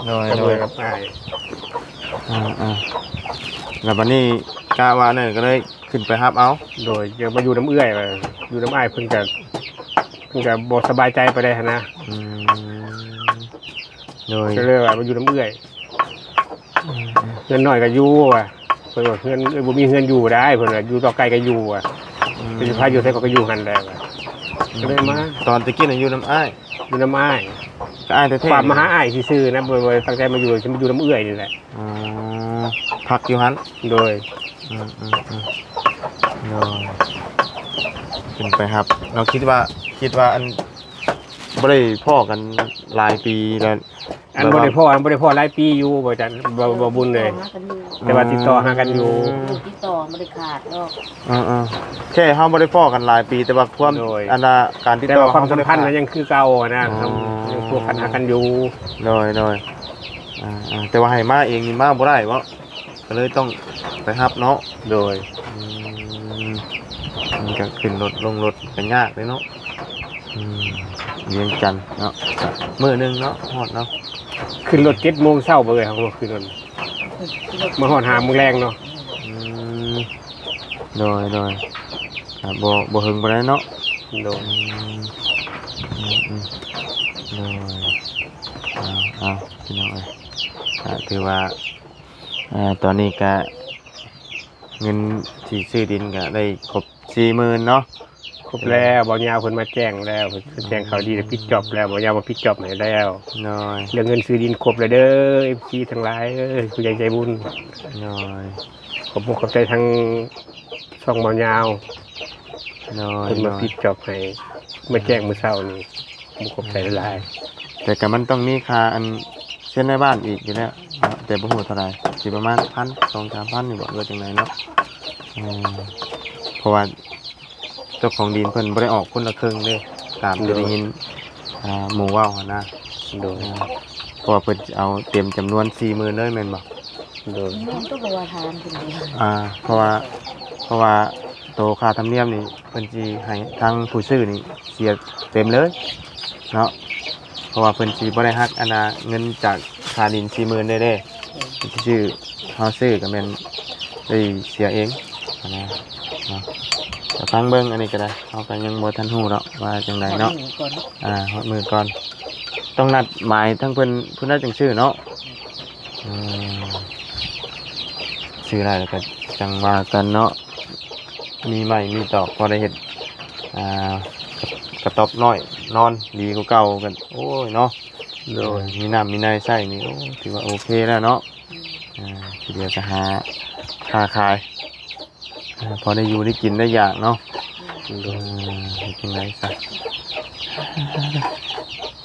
ໂດຍ ກັບເອື້ອຍ ໂດຍ ກັບອ້າຍ ອ່າໆ ແລ້ວບັດນີ້ກະວ່ານັ້ນກໍເລີຍ ຂຶ້ນໄປຮັບເອົາ ໂດຍ ຢາກມາຢູ່ນຳເອື້ອຍ ວ່າຢູ່ນຳອ້າຍເພິ່ນກະ ເພິ່ນກະບໍ່ສະບາຍໃຈປານໃດຫັ້ນນະ ອືມ ໂດຍ ກໍເລີຍວ່າມາຢູ່ນຳເອື້ອຍ ອືມໆ ເຮືອນນ້ອຍກໍຢູ່ວ່າ ເພິ່ນວ່າເຮືອນ ເອີ ບໍ່ມີເຮືອນຢູ່ໄດ້ ເພິ່ນວ່າຢູ່ຕໍ່ໄກກໍຢູ່ວ່າ ອືມ ເພິ່ນຊິພາຢູ່ໃສເຂົາກໍຢູ່ຫັ້ນແຫຼະວ່າ ອືມ ກໍເລີຍມາ ຕອນແຕ່ກີ້ນະຢູ່ນຳອ້າຍ ຢູ່ນຳອ້າຍ ກໍອ້າຍແທ້ໆ ຄວາມມາຫາອ້າຍຊື່ໆນະ ບໍ່ ບໍ່ໄດ້ຕັ້ງໃຈມາຢູ່ ຊິມາຢູ່ນຳເອື້ອຍນີ້ແຫຼະ ອໍ ພັກຢູ່ຫັ້ນ ໂດຍ ອືມໆໆ ໂດຍ ຂຶ້ນໄປຮັບ ເຮົາຄິດວ່າ ຄິດວ່າອັນ ບໍ່ໄດ້ພໍ້ກັນຫຼາຍປີແລ້ວ ອັນ ແບບວ່າ ບໍ່ໄດ້ພໍ້ ອັນບໍ່ໄດ້ພໍ້ຫຼາຍປີຢູ່ ບໍ່ຈັນ ບໍ່ ບໍ່ບຸນເລີຍ ແຕ່ວ່າຕິດຕໍ່ຫາກັນຢູ່ ອືມ ຕິດຕໍ່ບໍ່ໄດ້ຂາດດອກ ເອີໆ ແຄ່ເຮົາບໍ່ໄດ້ພໍ້ກັນຫຼາຍປີ ແຕ່ວ່າຄວາມ ໂດຍ ອັນນ່າ ການຕິດຕໍ່ ແຕ່ວ່າຄວາມສຳພັນ ເຮົາບໍ່ໄດ້ຂາດ ມັນຍັງຄືເກົ່າຫັ້ນນະ ອໍ ຍັງພົວພັນຫາກັນຢູ່ ໂດຍໆ ອ່າໆ ແຕ່ວ່າໃຫ້ມາເອງນີ້ມາບໍ່ໄດ້ບໍ? ກໍເລີຍຕ້ອງໄປຮັບເນາະ ໂດຍ ອືມ ມັນກໍຂຶ້ນລົດລົງລົດກໍຍາກເດ້ເນາະ ອືມ ວຽງຈັນເນາະ ມື້ໜຶ່ງເນາະ ຮອດເນາະ ຂຶ້ນລົດເຈັດໂມງເຊົ້າບໍ່ເອີຍ ເຮົາມາຂຶ້ນລົດ ມາຮອດຫ້າໂມງແລງເນາະ ອືມ ໂດຍ ໂດຍ ກໍບໍ່ ບໍ່ເຖິງປານໃດເນາະ ໂດຍ ອືມ ອືມ ອືມ ໂດຍ ເອົາ ເອົາ ພີ່ນ້ອງເອີຍ ກໍຖືວ່າ ອ່າ ຕອນນີ້ກໍເງິນທີ່ຊື້ດິນກໍໄດ້ຄົບສີ່ໝື່ນເນາະ ຄົບແລ້ວ ບ່າວຍາວເພິ່ນມາແຈ້ງແລ້ວ ເພິ່ນແຈ້ງຂ່າວດີແລ້ວ ປິດຈອບແລ້ວ ບ່າວຍາວມາປິດຈອບໃຫ້ແລ້ວ ໂດຍ ເລື່ອງເງິນຊື້ດິນຄົບແລ້ວເດີ ເອັຟຊີທັງຫຼາຍເອີຍ ຜູ້ໃຫຍ່ໃຈບຸນ ໂດຍ ຂອບອົກຂອບໃຈທັງຊ່ອງບ່າວຍາວ ໂດຍ ເພິ່ນມາ ໂດຍ ປິດຈອບໃຫ້ ມາແຈ້ງມື້ເຊົ້ານີ້ ຂອບອົກຂອບໃຈຫຼາຍໆ ແຕ່ກໍມັນຕ້ອງມີຄ່າອັນ ເຊັນໃນບ້ານອີກຢູ່ແລ້ວເນາະ ແຕ່ບໍ່ຮູ້ເທົ່າໃດ ຊິປະມານພັນ ສອງສາມພັນນີ້ບໍ ຫຼືວ່າຈັ່ງໃດເນາະ ເອີ ເພາະວ່າເຈົ້າຂອງດິນເພິ່ນບໍ່ໄດ້ອອກຄົນລະເຄິ່ງເດ້ ຕາມທີ່ໄດ້ຍິນ ໂດຍ ອ່າ ໝູ່ເວົ້າຫັ້ນນະ ໂດຍ ເອີ ເພາະວ່າເພິ່ນຊິເອົາເຕັມຈຳນວນສີ່ໝື່ນເລີຍແມ່ນບໍ່? ໂດຍ ແມ່ນ ກໍບໍ່ວ່າຖາມເພິ່ນເດ້ ອ່າ ເພາະວ່າ ເພາະວ່າໂຕຄ່າທຳນຽມນີ້ ເພິ່ນຊິໃຫ້ທາງຜູ້ຊື້ນີ້ເສຍເຕັມເລີຍເນາະ ເພາະວ່າເພິ່ນຊິບໍ່ໄດ້ຫັກອັນນ່າເງິນຈາກຄ່າດິນສີ່ໝື່ນເດ້ ເພິ່ນຊິຊື້ ເຮົາຊື້ກໍແມ່ນໄດ້ເສຍເອງຫັ້ນນະເນາະ ກໍຟັງເບິ່ງ ອັນນີ້ກໍໄດ້ ເຮົາກໍຍັງບໍ່ທັນຮູ້ເນາະວ່າຈັ່ງໃດເນາະ ຮອດມື້ກ່ອນເນາະ ອ່າ ຮອດມື້ກ່ອນ ຕ້ອງນັດໝາຍທາງເພິ່ນ ເພິ່ນນະຈັ່ງຊື້ເນາະ ອືມ ຊື້ໄດ້ແລ້ວກໍຈັ່ງວ່າກັນເນາະ ມີໄມ້ມີຕອກພໍໄດ້ເຮັດ ອ່າ ກະ ກະຕ໊ອບນ້ອຍນອນ ດີກວ່າເກົ່າກັນ ໂອ້ຍເນາະ ໂດຍ ເອີ ມີນ້ຳມີໃນໃຊ້ນີ້ ໂອ້ ຖືວ່າໂອເຄແລ້ວເນາະ ອືມ ອ່າ ທີ່ເຫຼືອກໍຫາຄ້າຂາຍ ອ່າ ພໍໄດ້ຢູ່ໄດ້ກິນໄດ້ຢາກເນາະ ໂດຍ ເອີ ເຮັດຈັ່ງໃດຊະ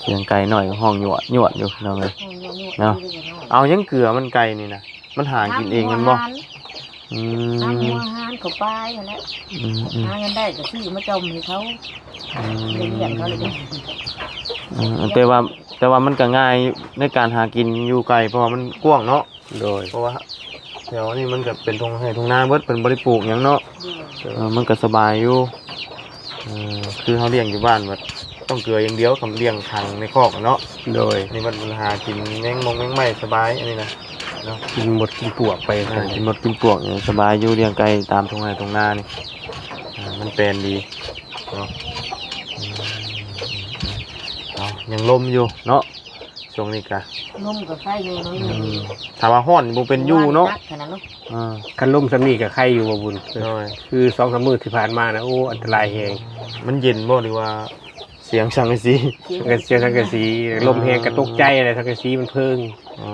ສຽງໄກ່ນ້ອຍກໍຮ້ອງຍວດໆຢູ່ພີ່ນ້ອງເອີຍ ຮ້ອງຍວດໆ ເນາະ ຢູ່ເດ້ເນາະ ເອົາຫຍັງເກືອມັນໄກ່ນີ້ນະ ມັນຫາກິນເອງແມ່ນບໍ່? ອືມ ຫາຫົວອາຫານເຂົ້າໄປຫັ້ນແຫຼະ ອືມໆ ຫາເງິນໄດ້ກໍຊື້ມາຈ່ອມໃຫ້ເຂົາ ອືມ ໄດ້ລ້ຽງເຂົາເລີຍເດ້ ອືມ ແຕ່ວ່າ ແຕ່ວ່າມັນກໍງ່າຍໃນການຫາກິນຢູ່ໄກ່ ເພາະວ່າມັນກວ້າງເນາະ ໂດຍ ເພາະວ່າແຖວນີ້ມັນກໍເປັນທົ່ງໄຮ່ທົ່ງນາເບິດ ເພິ່ນບໍ່ໄດ້ປູກຫຍັງເນາະ ໂດຍ ເອີ ມັນກໍສະບາຍຢູ່ ເອີ ຄືເຮົາລ້ຽງຢູ່ບ້ານ ແບບຕ້ອງເກືອຢ່າງດຽວ ຄຳລ້ຽງຂັງໃນຄອກເນາະ ໂດຍ ນີ້ມັນຫາກິນແມງມົງແມງໄມ້ສະບາຍ ອັນນີ້ນະເນາະ ກິນມົດກິນປວກໄປ ອ່າ ກິນມົດກິນປວກນີ້ສະບາຍຢູ່ ລ້ຽງໄກ່ຕາມທົ່ງໄຮ່ທົ່ງນານີ້ ອ່າ ມັນແປນດີເນາະ ອືມ ເອົາ ຍັງລົມຢູ່ເນາະ ຊ່ວງນີ້ກະ ລົມກໍໄຄແດ່ເນາະ ອືມ ຖ້າວ່າຮ້ອນນີ້ບໍ່ເປັນຢູ່ເນາະ ຮ້ອນໜັກຂະໜາດເນາະ ອ່າ ຄັນລົມສ່ຳນີ້ກໍໄຄຢູ່ບໍ່ບຸນ ໂດຍ ຄືສອງສາມມື້ທີ່ຜ່ານມານະ ໂອ້ ອັນຕະລາຍແຮງ ມັນເຢັນບໍ່ ຫຼືວ່າສຽງສັງກະສີ? ສຽງສັງກະສີ ລົມແຮງກໍຕົກໃຈແຫຼະ ສັງກະສີມັນເພີງ ອໍ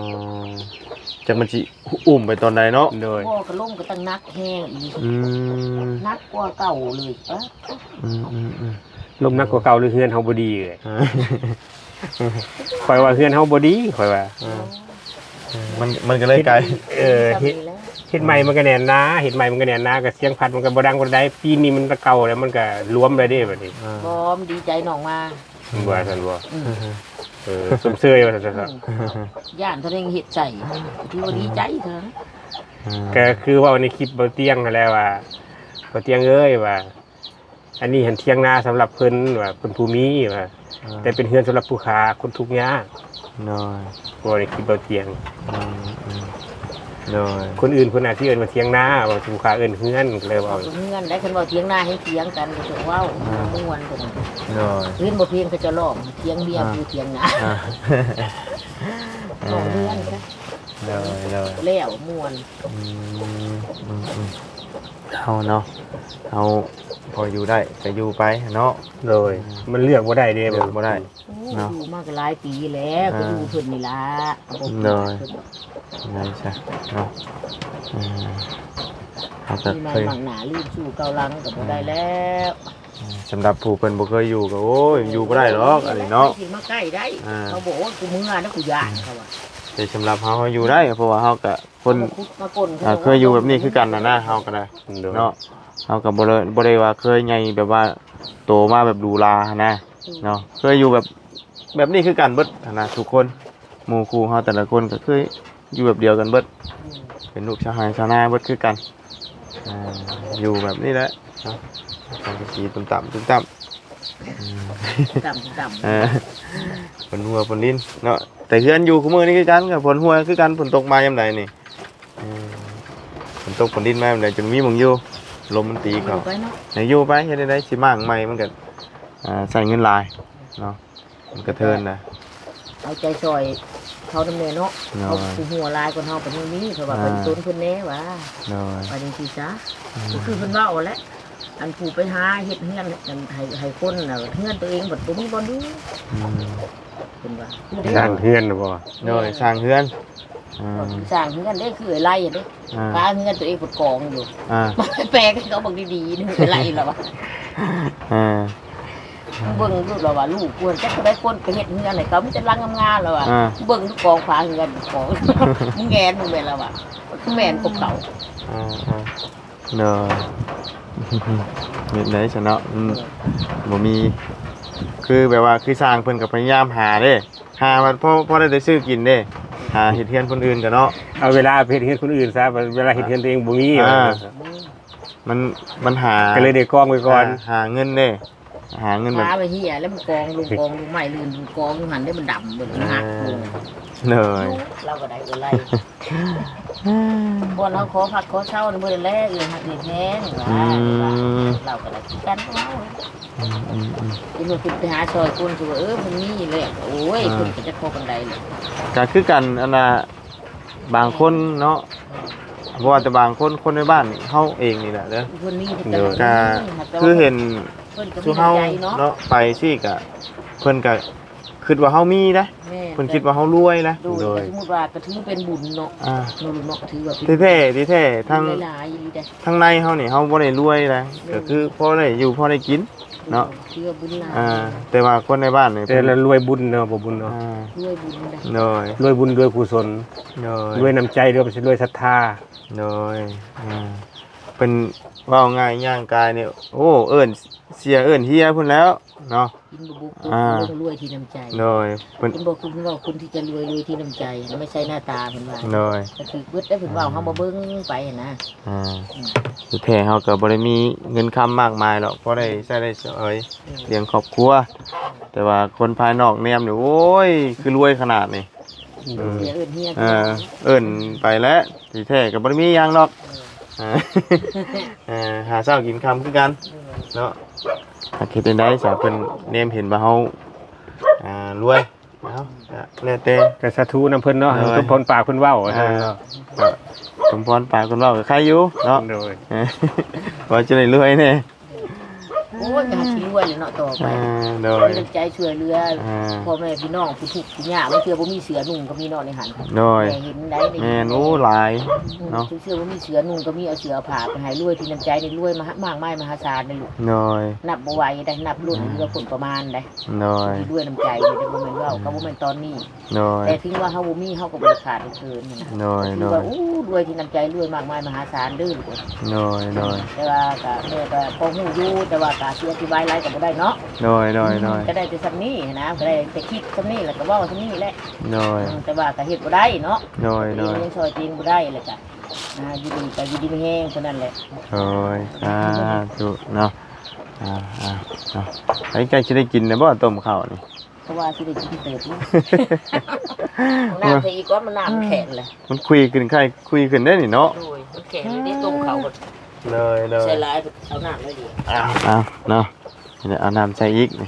ຈັກມັນຊິອຸ້ມໄປຕອນໃດເນາະ ໂດຍ ບໍ່ກໍລົມກໍຕັ້ງໜັກແຮງອີກ ອືມ ໜັກກວ່າເກົ່າເລີຍ ອືມໆໆ ລົມໜັກກວ່າເກົ່າ ຫຼືເຮືອນເຮົາບໍ່ດີເອີຍ? ເອີ ຂ້ອຍວ່າເຮືອນເຮົາບໍ່ດີ ຂ້ອຍວ່າ ເອີ ມັນ ມັນກໍເລີຍກາຍ ເອີ ເຮັດ ເຮັດໃໝ່ມັນກໍແໜ້ນໜາ ເຮັດໃໝ່ມັນກໍແໜ້ນໜາ ກໍສຽງພັດມັນກໍບໍ່ດັງປານໃດ ປີນີ້ມັນຕະເກົ່າແລ້ວ ມັນກໍລວມແລ້ວເດ້ບັດນີ້ ເອີ ບໍ່ ມັນດີໃຈນ້ອງມາ ວ່າຊັ້ນບໍ່ ອືມ ເອີ ຊົມເຊີຍວ່າຊັ້ນຊະ ອືມ ຢ້ານເທົ່າໃດເຮັດໃສ່ ຖືວ່າດີໃຈເທົ່ານັ້ນ ເອີ ກໍຄືເວົ້າໃນຄລິບບ່າວຕຽງຫັ້ນແຫຼະວ່າ ບ່າວຕຽງເອີຍ ວ່າ ອັນນີ້ຫັ້ນຖຽງນາສຳລັບເພິ່ນວ່າ ເພິ່ນຜູ້ມີວ່າ ອ່າ ແຕ່ເປັນເຮືອນສຳລັບຜູ້ຂ້າຄົນທຸກຍາກ ໂດຍ ເວົ້າໃນຄລິບບ່າວຕຽງ ອືມໆ ໂດຍ ຄົນອື່ນເພິ່ນອາດຊິເອີ້ນວ່າຖຽງນາ ວ່າຜູ້ຂ້າເອີ້ນເຮືອນ ກໍເລີຍເວົ້າເຮືອນແຫຼະ ຄັນເວົ້າຖຽງນາໃຫ້ຖຽງກັນກໍຈະເວົ້າ ອ່າ ມ່ວນຕົວນັ້ນ ໂດຍ ເຫັນບໍ່ ເພງເຂົາເຈົ້າຮ້ອງ ຖຽງເມຍ ອ່າ ຜູ້ຖຽງນາ ອ່າ ເວົ້າເຮືອນຊະ ໂດຍໆ ແລ້ວມ່ວນ ອືມ ອືມໆ ເຮົາເນາະ ເຮົາພໍຢູ່ໄດ້ກໍຢູ່ໄປເນາະ ໂດຍ ອືມ ມັນເລືອກບໍ່ໄດ້ເດ້ ເລືອກບໍ່ໄດ້ ໂອ້ ເນາະ ຢູ່ມາກໍຫຼາຍປີແລ້ວ ອ່າ ກໍຢູ່ເພິ່ນນີ້ລະ ກໍບໍ່ ໂດຍ ເພິ່ນດອກ ນັ້ນຊະເນາະ ອືມ ເຮົາກໍເຄີຍ ມີໃໝ່ບັງໜ້າລືມສູ່ເກົ່າຫຼັງກໍບໍ່ໄດ້ແລ້ວ ອືມ ສຳລັບຜູ້ເພິ່ນບໍ່ເຄີຍຢູ່ກໍ ໂອ້ຍ ຢູ່ບໍ່ໄດ້ດອກ ອັນນີ້ເນາະ ຊິມາໃກ້ໄດ້ ອ່າ ເຂົາບອກວ່າ ກູເມືອນະ ກູຢ້ານ ເຂົາວ່າ ແຕ່ສຳລັບເຮົາ ເຮົາຢູ່ໄດ້ ເພາະວ່າເຮົາກໍ ຄົນ ມາກົນ ອ່າ ເຄີຍຢູ່ແບບນີ້ຄືກັນນະ ເຮົາກໍໄດ້ ໂດຍ ເນາະ ເຮົາກໍບໍ່ໄດ້ ບໍ່ໄດ້ວ່າເຄີຍໃຫຍ່ແບບວ່າໂຕມາແບບຫຼູຫຼາຫັ້ນນະ ໂດຍ ເນາະ ເຄີຍຢູ່ແບບ ແບບນີ້ຄືກັນເບິດຫັ້ນນະ ທຸກຄົນ ໝູ່ຄູ່ເຮົາແຕ່ລະຄົນກໍເຄີຍຢູ່ແບບດຽວກັນເບິດ ໂດຍ ເປັນລູກຊາວໄຮ່ຊາວນາເບິດຄືກັນ ອ່າ ຢູ່ແບບນີ້ແຫຼະເນາະ ສັງກະສີຕຸ່ມຕ່ຳ ຕຸ່ມຕ່ຳ ອືມ ດຳ ດຳ ເອີ ຝົນຫົວຝົນລິນເນາະ ແຕ່ເຮືອນຢູ່ຄູ່ມື້ນີ້ຄືກັນ ກໍຝົນຫົວຄືກັນ ຝົນຕົກມາຍາມໃດນີ້ ເອີ ຝົນຕົກຝົນລິນມາຍາມໃດ ຈົນມີໝ່ອງຢູ່ ລົມມັນຕີເຂົ້າ ຢູ່ໄປເນາະ ໃຫ້ຢູ່ໄປ ເຮັດແນວໃດ ຊິມ້າງໃໝ່ ມັນກໍ ອ່າ ໃຊ້ເງິນຫຼາຍເນາະ ມັນກະເທີນນະ ເອົາໃຈຊ່ອຍເຂົານຳແດ່ເນາະ ໂດຍ ເຂົາຜູ້ຮູ້ຫຼາຍກວ່າເຮົາກໍຍັງມີ ເພາະວ່າ ອ່າ ເພິ່ນສົນເພິ່ນແດ່ວ່າ ໂດຍ ວ່າຈັ່ງຊີ້ຊະ ອືມ ກໍຄືເພິ່ນເວົ້າຫັ້ນແຫຼະ ອັນຜູ້ໄປຫາເຮັດເຮືອນ ອັນໃຫ້ ໃຫ້ຄົນນະ ເຮືອນຕົວເອງບັດບໍ່ມີບ່ອນຢູ່ ອືມ ເພິ່ນວ່າ ສ້າງເຮືອນນະບໍ່? ໂດຍ ສ້າງເຮືອນ ອືມ ສ້າງເຮືອນເດ້ ຄືອ້າຍໄລ່ເດ້ ອ່າ ຝາເຮືອນຕົວເອງເພິ່ນກອງຢູ່ ອ່າ ແປກໃຫ້ເຂົາເບິ່ງດີໆ ອ້າຍໄລ່ລະວ່າ ອ່າ ເບິ່ງດູລະວ່າ ລູກກວນຈັກເທົ່າໃດຄົນໄປເຮັດເຮືອນໃຫ້ເຂົາ ມີແຕ່ຫຼັງງາມໆລະວ່າ ອ່າ ເບິ່ງດູກອງຝາເຮືອນກອງ ມຶງແງນເບິ່ງແມ່ນລະວ່າ ຄືແມ່ນຂອງເຂົາ ອ່າໆ ໂດຍ ເຮັດໄດ້ຊະເນາະ ອືມ ບໍ່ມີ ຄືແບບວ່າ ຄືຊ່າງເພິ່ນກໍພະຍາຍາມຫາເດ້ ຫາວ່າພໍ ພໍໄດ້ແຕ່ຊື້ກິນເດ້ ຫາເຮັດເຮືອນຄົນອື່ນກໍເນາະ ເອົາເວລາໄປເຮັດເຮືອນຄົນອື່ນຊະ ເວລາເຮັດເຮືອນຕົວເອງບໍ່ມີ ອ່າ ມັນ ມັນຫາ ກໍເລີຍໄດ້ກອງໄວ້ກ່ອນ ຫາ ຫາເງິນເດ້ ຫາເງິນແບບ ຫາໄວ້ເຫຍແລ້ວມັນກອງລົງ ກອງລົງ ໄມ້ລື່ນກອງຢູ່ຫັ້ນເດ້ ມັນດຳເບິດ ມັນຫັກລົງ ເອີ ໂດຍ ລາວກໍໄດ້ເອື້ອຍໄລ່ ບ່ອນເຮົາຂໍພັກຂໍເຊົານີ້ບໍ່ໄດ້ແລ ເອື້ອຍຮັກເອື້ອຍແພງວ່າ ອືມ ລາວກໍໄດ້ຄືກັນ ອືມໆໆ ທີ່ວ່າເພິ່ນໄປຫາຊ່ອຍຄົນ ຄືວ່າ ເອີ ເພິ່ນມີແລ້ວ ໂອ້ຍ ອ່າ ເພິ່ນກໍຈັກພໍປານໃດແຫຼະ ກໍຄືກັນ ອັນນ່າ ບາງຄົນເນາະ ບໍ່ວ່າແຕ່ບາງຄົນ ຄົນໃນບ້ານເຮົາເອງນີ້ແຫຼະເດີ ເພິ່ນມີ ໂດຍ ກໍຄືເຫັນ ເພິ່ນກໍມີ ຊຸມເຮົາ ນ້ຳໃຈເນາະ ເນາະ ໄປຊີ້ກະ ເພິ່ນກະຄິດວ່າເຮົາມີນະ ແມ່ນ ເພິ່ນຄິດວ່າເຮົາລວຍນະ ໂດຍ ໂດຍ ກໍສົມມຸດວ່າກໍຖືເປັນບຸນເນາະ ອ່າ ເນາະ ເນາະ ກໍຖືວ່າເປັນ ທີ່ແທ້ ທີ່ແທ້ ທັງ ຫຼາຍໆອີ່ຫຼີເດ້ ທັງໃນເຮົານີ້ເຮົາບໍ່ໄດ້ລວຍນະ ໂດຍ ກໍຄືພໍໄດ້ຢູ່ພໍໄດ້ກິນ ເນາະ ຖືວ່າບຸນຫຼາຍ ອ່າ ແຕ່ວ່າຄົນໃນບ້ານນີ້ ແຕ່ລະລວຍບຸນເນາະ ບໍ່ບຸນເນາະ ອ່າ ລວຍບຸນນະ ໂດຍ ລວຍບຸນ ລວຍກຸສົນ ໂດຍ ລວຍນ້ຳໃຈ ຫຼືວ່າລວຍສັດທາ ໂດຍ ອ່າ ເພິ່ນເວົ້າງ່າຍຍ່າງກາຍນີ້ ໂອ້ ເອີ້ນເສຍເອີ້ນເຮຍພຸ້ນແລ້ວເນາະ ກິນບໍ່ບຸກ ອ່າ ລວຍທີ່ນ້ຳໃຈ ໂດຍ ເພິ່ນ ເພິ່ນບອກ ເພິ່ນເວົ້າຄົນທີ່ຈະລວຍ ລວຍທີ່ນ້ຳໃຈ ແລ້ວໄມ່ໃຊ່ໜ້າຕາ ເພິ່ນວ່າ ໂດຍ ກໍຖືກເບິດ ແຕ່ເພິ່ນເວົ້າ ອ່າ ເຮົາມາເບິ່ງໄປຫັ້ນນະ ອ່າ ອືມ ທີ່ແທ້ເຮົາກໍບໍ່ໄດ້ມີເງິນຄຳມາກມາຍດອກ ພໍໄດ້ໃຊ້ໄດ້ສອຍ ອືມ ລ້ຽງຄອບຄົວ ແຕ່ວ່າຄົນພາຍນອກແນມນີ້ ໂອ້ຍ ຄືລວຍຂະໜາດນີ້ ອືມ ເອີ ເອີ້ນໄປແລ້ວ ທີ່ແທ້ກໍບໍ່ໄດ້ມີຫຍັງດອກ ເອີ ຫາເຊົ້າກິນຄ່ຳຄືກັນ ເອີ ເນາະ ຫາກເຮັດຈັ່ງໃດ ສາວເພິ່ນແນມເຫັນວ່າເຮົາ ອ່າ ລວຍ ເອົາ ກໍແລ້ວແຕ່ ກໍສາທຸນຳເພິ່ນເນາະ ໂດຍ ສົມພອນປາກເພິ່ນເວົ້າ ອ່າ ວ່າຊັ້ນເນາະ ກໍສົມພອນປາກເພິ່ນເວົ້າກໍໄຄຢູ່ເນາະ ໂດຍ ເອີ ວ່າຈະໄດ້ລວຍແດ່ ໂອ້ຍ ກໍຊິລວຍແຫຼະເນາະ ຕໍ່ໄປ ອ່າ ໂດຍ ມີນ້ຳໃຈຊ່ວຍເຫຼືອ ອ່າ ພໍ່ແມ່ພີ່ນ້ອງຜູ້ທຸກຜູ້ຍາກ ບາງເທື່ອບໍ່ມີເສື້ອນຸ່ງກໍມີເນາະໃນຫັ້ນ ໂດຍ ແມ່ເຫັນໄດ໋ ແມ່ນ ໂອ້ ຫຼາຍ ອືມ ເນາະ ບາງເທື່ອບໍ່ມີເສື້ອນຸ່ງກໍມີ ເອົາເສື້ອເອົາຜ້າໄປໃຫ້ ລວຍທີ່ນ້ຳໃຈນີ້ ລວຍມາ ມາກມາຍມະຫາສານເດ້ລູກ ໂດຍ ນັບບໍ່ໄຫວໄດ໋ ນັບລົ້ນ ອືມ ເຫຼືອຄົນປະມານໃດ໋ ໂດຍ ລວຍນ້ຳໃຈນີ້ ບໍ່ແມ່ນເວົ້າ ອືມ ກໍບໍ່ແມ່ນຕອນນີ້ ໂດຍ ແຕ່ເຖິງວ່າເຮົາບໍ່ມີ ເຮົາກໍບໍ່ໄດ້ຂາດໄດ້ເຂີນນະ ໂດຍ ກໍຖືວ່າ ໂດຍ ໂອ້ ລວຍທີ່ນ້ຳໃຈ ລວຍມາກມາຍມະຫາສານເດີ ໂດຍ ໂດຍ ແຕ່ວ່າກໍ ແມ່ກໍພໍຮູ້ຢູ່ ແຕ່ວ່າກໍຊິອະທິບາຍຫຼາຍກໍບໍ່ໄດ້ເນາະ ໂດຍ ໂດຍ ໂດຍ ກໍໄດ້ແຕ່ສ່ຳນີ້ນະ ກໍໄດ້ແຕ່ຄິດສ່ຳນີ້ ແລ້ວກໍເວົ້າສ່ຳນີ້ແຫຼະ ໂດຍ ອືມ ແຕ່ວ່າກໍເຮັດບໍ່ໄດ້ເນາະ ໂດຍ ໂດຍ ຍັງຊ່ອຍຕົວເອງບໍ່ໄດ້ ແລ້ວກໍ ອ່າ ຢູ່ດີກໍຢູ່ດີມີແຮງເທົ່ານັ້ນແຫຼະ ໂດຍ ສາທຸເນາະ ອ່າໆ ເນາະ ໃກ້ໆຊິໄດ້ກິນແລ້ວບໍ່ ຕົ້ມເຂົ້ານີ້? ເພາະວ່າຊິໄດ້ກິນເຕີບຢູ່ ນ້ຳໃສ່ອີກກ່ອນ ມັນນ້ຳແຂງແຫຼະ ມັນຄຸຍຂຶ້ນ ໄຂ້ຄຸຍຂຶ້ນເດ້ນີ້ເນາະ ໂດຍ ມັນແຂງເດ້ ຕົ້ມເຂົ້າ ໂດຍ ໂດຍ ໃສ່ຫຼາຍ ເອົານ້ຳໜ້ອຍດຽວ ເອົາ ເອົາເນາະ ເອົານ້ຳໃສ່ອີກນີ້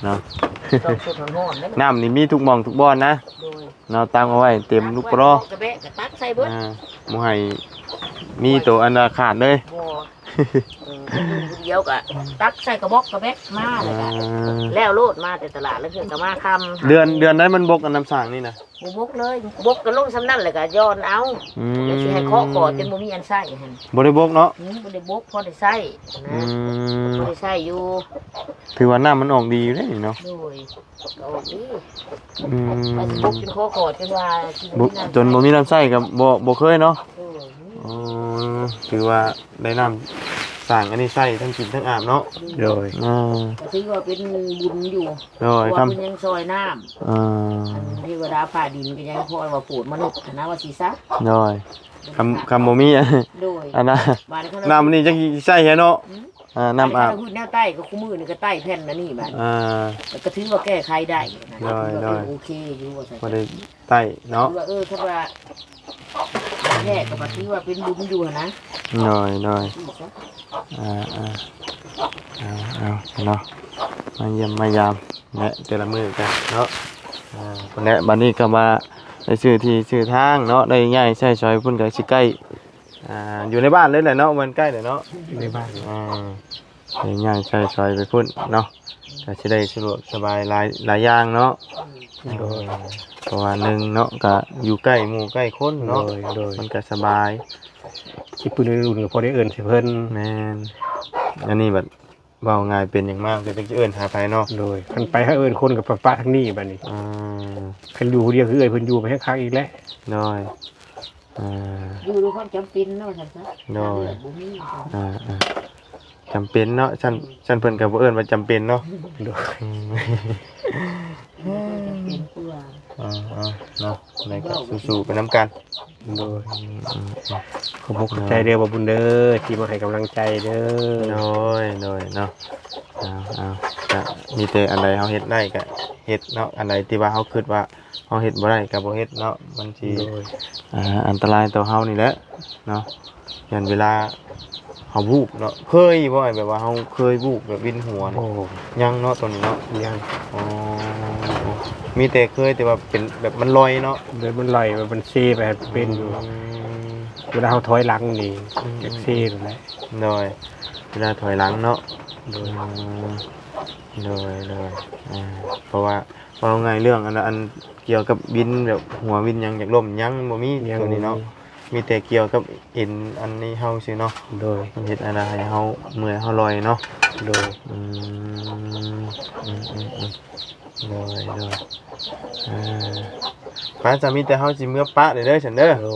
ເນາະ ຕ້ອງສົດຮ້ອນໆເດ້ ນ້ຳນີ້ມີທຸກໝ່ອງທຸກບ່ອນນະ ໂດຍ ເນາະ ຕັກເອົາໄວ້ເຕັມລູກກະລໍ ຕັກໃສ່ເບິດ ອ່າ ບໍ່ໃຫ້ມີໂຕອັນວ່າຂາດເລີຍ ບໍ່ ເອີ ຢູ່ຜູ້ດຽວກະຕັກໃສ່ກະບອກກະແບກມາ ແລ້ວກະ ອ່າ ແລ້ວໂລດ ມາແຕ່ຕະຫຼາດ ລາງເທື່ອກະມາຄ່ຳ ເດືອນ ເດືອນໃດມັນບົກ ອັນນ້ຳສ້າງນີ້ນະ? ບໍ່ບົກເລີຍ ບົກກະລົງສ່ຳນັ້ນ ແລ້ວກະຢ່ອນເອົາ ອືມ ແລ້ວຊິໃຫ້ເຄາະຂອດຈົນບໍ່ມີອັນໃຊ້ຫັ້ນ ບໍ່ໄດ້ບົກເນາະ ອືມ ບໍ່ໄດ້ບົກ ພໍໄດ້ໃຊ້ນະ ອືມ ພໍໄດ້ໃຊ້ຢູ່ ຖືວ່ານ້ຳມັນອອກດີຢູ່ເດ້ນີ້ເນາະ ໂດຍ ອອກດີ ອືມ ວ່າຊິບຸກຈົນຄໍຂອດ ຈົນວ່າຊິບໍ່ມີນ້ຳ ຈົນບໍ່ມີນ້ຳໃຊ້ກໍບໍ່ ບໍ່ເຄີຍເນາະ ໂດຍ ອໍ ຖືວ່າໄດ້ນ້ຳສ້າງອັນນີ້ໃຊ້ທັງກິນທັງອາບເນາະ ໂດຍ ອ່າ ກໍຖືວ່າເປັນບຸນຢູ່ ໂດຍ ເພາະວ່າເພິ່ນຍັງຊ່ອຍນ້ຳ ອ່າ ອັນເທວະດາຟ້າດິນກໍຍັງຄອຍວ່າໂປດມະນຸດຫັ້ນນະ ວ່າຊິຊະ ໂດຍ ຄຳ ຄຳບໍ່ມີ ໂດຍ ອັນນະ ນ້ຳນີ້ຈັກຊິໃຊ້ໃສເນາະ ອືມ ອ່າ ນ້ຳອາບ ແນວໃຕ້ກໍ ຄູ່ມື້ນີ້ກໍໃຕ້ແຜ່ນອັນນີ້ບາດນີ້ ອ່າ ກໍຖືວ່າແກ້ໄຂໄດ້ນະ ໂດຍ ກໍຖືວ່າ ໂດຍ ເອີ ໂອເຄຢູ່ວ່າຊັ້ນ ບໍ່ໄດ້ໃຕ້ເນາະ ຄືວ່າ ເອີ ຄັນວ່າແທ້ກໍວ່າຖືວ່າເປັນບຸນຢູ່ຫັ້ນນະ ໂດຍ ໂດຍ ອ່າ ອ່າ ເອົາ ເອົາ ເນາະ ມາຢ້ຽມມາຢາມແຫຼະ ແຕ່ລະມື້ກັນເນາະ ອ່າ ພຸ້ນແຫຼະ ບັດນີ້ກໍວ່າໄດ້ຊື້ທີ່ຊື້ທາງເນາະ ໄດ້ຍ້າຍໃຊ້ສອຍພຸ້ນ ກໍຊິໃກ້ ອ່າ ຢູ່ໃນບ້ານເລີຍແຫຼະເນາະ ແມ່ນໃກ້ແຫຼະເນາະ ໃນບ້ານ ອ່າ ໄດ້ຍ້າຍໃຊ້ສອຍໄປພຸ້ນເນາະ ກໍຊິໄດ້ສະດວກສະບາຍຫຼາຍ ຫຼາຍຢ່າງເນາະ ໂດຍ ເພາະວ່າໜຶ່ງເນາະ ກໍຢູ່ໃກ້ໝູ່ໃກ້ຄົນເນາະ ໂດຍ ໂດຍ ມັນກໍສະບາຍ ຊິປຶ້ນອື່ນກໍພໍໄດ້ເອີ້ນໃສ່ເພິ່ນ ແມ່ນ ອັນນີ້ບັດ ເວົ້າງ່າຍ ເປັນຫຍັງມາກໍຈັກຊິເອີ້ນຫາໃຜເນາະ ໂດຍ ຄັນໄປຫາເອີ້ນຄົນກໍປະ ປະທາງນີ້ບັດນີ້ ອ່າ ຄັນຢູ່ຜູ້ດຽວຄືເອື້ອຍເພິ່ນຢູ່ໄປແຮງຄັກອີກແຫຼະ ໂດຍ ອ່າ ຢູ່ດ້ວຍຄວາມຈຳເປັນເນາະ ວ່າຊັ້ນຊະ ໂດຍ ທາງເລືອກບໍ່ມີ ອ່າ ອ່າ ຈຳເປັນເນາະ ຊັ້ນ ຊັ້ນເພິ່ນກໍບໍ່ເອີ້ນວ່າຈຳເປັນເນາະ ໂດຍ ອືມ ຈຳເປັນກວ່າ ອ່າ ອ່າ ເນາະ ແລ້ວກໍສູ້ໆໄປນຳກັນ ໂດຍ ອືມ ອືມ ອືມ ຂອບອົກຂອບໃຈເດີ ໂດຍ ບ່າວບຸນເດີ ທີ່ມາໃຫ້ກຳລັງໃຈເດີ ໂດຍ ໂດຍ ເນາະ ເອົາ ເອົາ ກະມີແຕ່ອັນໃດເຮົາເຮັດໄດ້ກະເຮັດເນາະ ອັນໃດທີ່ວ່າເຮົາຄິດວ່າເຮົາເຮັດບໍ່ໄດ້ກະບໍ່ເຮັດເນາະ ມັນຊິ ໂດຍ ອ່າ ອັນຕະລາຍຕໍ່ເຮົານີ້ແຫຼະເນາະ ຢ້ານເວລາເຮົາວູບເນາະ ເຄີຍບໍ່ ແບບວ່າເຮົາເຄີຍວູບແບບວິນຫົວນີ້ ໂອ້ ຍັງເນາະ ໂຕນີ້ເນາະ ຍັງ ອໍ ມີແຕ່ເຄີຍແຕ່ວ່າເປັນແບບມັນລອຍເນາະ ໂດຍ ມັນລອຍ ແບບມັນເຊໄປ ເປັນຢູ່ ອືມ ເວລາເຮົາຖອຍຫຼັງນີ້ ອືມ ຈັກເຊນັ້ນແຫຼະ ໂດຍ ເວລາຖອຍຫຼັງເນາະ ໂດຍ ອືມ ໂດຍ ໂດຍ ອ່າ ເພາະວ່າເວົ້າງ່າຍເລື່ອງອັນ ອັນກ່ຽວກັບວິນແບບຫົວວິນຫຍັງຢາກລົ້ມ ຍັງບໍ່ມີ ຍັງ ໂຕນີ້ເນາະ ບໍ່ມີ ມີແຕ່ກ່ຽວກັບເອັນອັນນີ້ເຮົາຊື່ເນາະ ໂດຍ ມັນເຮັດອັນໃດໃຫ້ເຮົາເມື່ອຍເຮົາລອຍເນາະ ໂດຍ ອືມ ອືມ ອືມ ອືມ ໂດຍ ໂດຍ ອ່າ ໄປ ຈະມີແຕ່ເຮົາຊິເມືອປະເດີ ເດີ ຊັ້ນເດີ ໂດ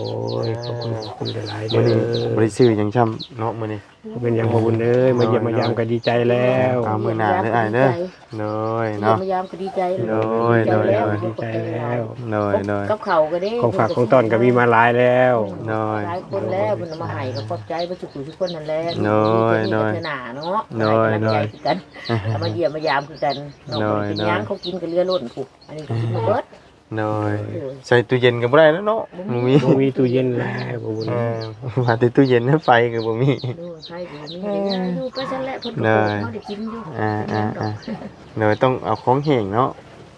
ຍ ອ່າ ຂອບຄຸນ ຂອບຄຸນຫຼາຍໆເດີ ມື້ນີ້ບໍ່ໄດ້ຊື້ຫຍັງຊ້ຳເນາະ ມື້ນີ້ ເປັນຫຍັງ ອືມ ບໍ່ບຸນເອີຍ ມາຢ້ຽມ ໂດຍ ມາຢາມກໍດີໃຈແລ້ວ ເອົາ ມື້ໜ້າເດີອ້າຍເດີ ໂດຍ ເນາະ ມາຢາມກໍດີໃຈ ໂດຍ ໂດຍ ໂດຍ ດີໃຈແລ້ວ ໂດຍ ໂດຍ ກັບເຂົ້າກໍດີ ຂອງຝາກຂອງຕ້ອນກໍມີມາຫຼາຍແລ້ວ ໂດຍ ຫຼາຍຄົນແລ້ວ ເພິ່ນເອົາມາໃຫ້ກໍຂອບໃຈເບິດທຸກຜູ້ທຸກຄົນນັ້ນແຫຼະ ໂດຍ ໂດຍ ເທື່ອໜ້າເນາະ ໂດຍ ໂດຍ ກໍມາຢ້ຽມມາຢາມຄືກັນ ໂດຍ ເນາະ ເປັນຫຍັງ ເຂົາກິນກໍເຫຼືອລົ້ນພຸ້ນ ອັນນີ້ກໍກິນບໍ່ເບິດ ໂດຍ ໂດຍ ໃສ່ຕູ້ເຢັນກໍບໍ່ໄດ້ແລ້ວເນາະ ບໍ່ມີ ບໍ່ມີ ບໍ່ມີຕູ້ເຢັນແລ້ວ ບໍ່ມີ ເອີ ວ່າແຕ່ຕູ້ເຢັນ ໄຟກໍບໍ່ມີ ໂດຍ ໄຟກໍບໍ່ມີ ເອີ ຢູ່ໄປຊັ້ນແຫຼະ ເພິ່ນກໍ ໂດຍ ເຮົາໄດ້ກິນຢູ່ ອ່າ ເປັນຫຍັງດອກ ອ່າ ໂດຍ ຕ້ອງເອົາຂອງແຫ້ງເນາະ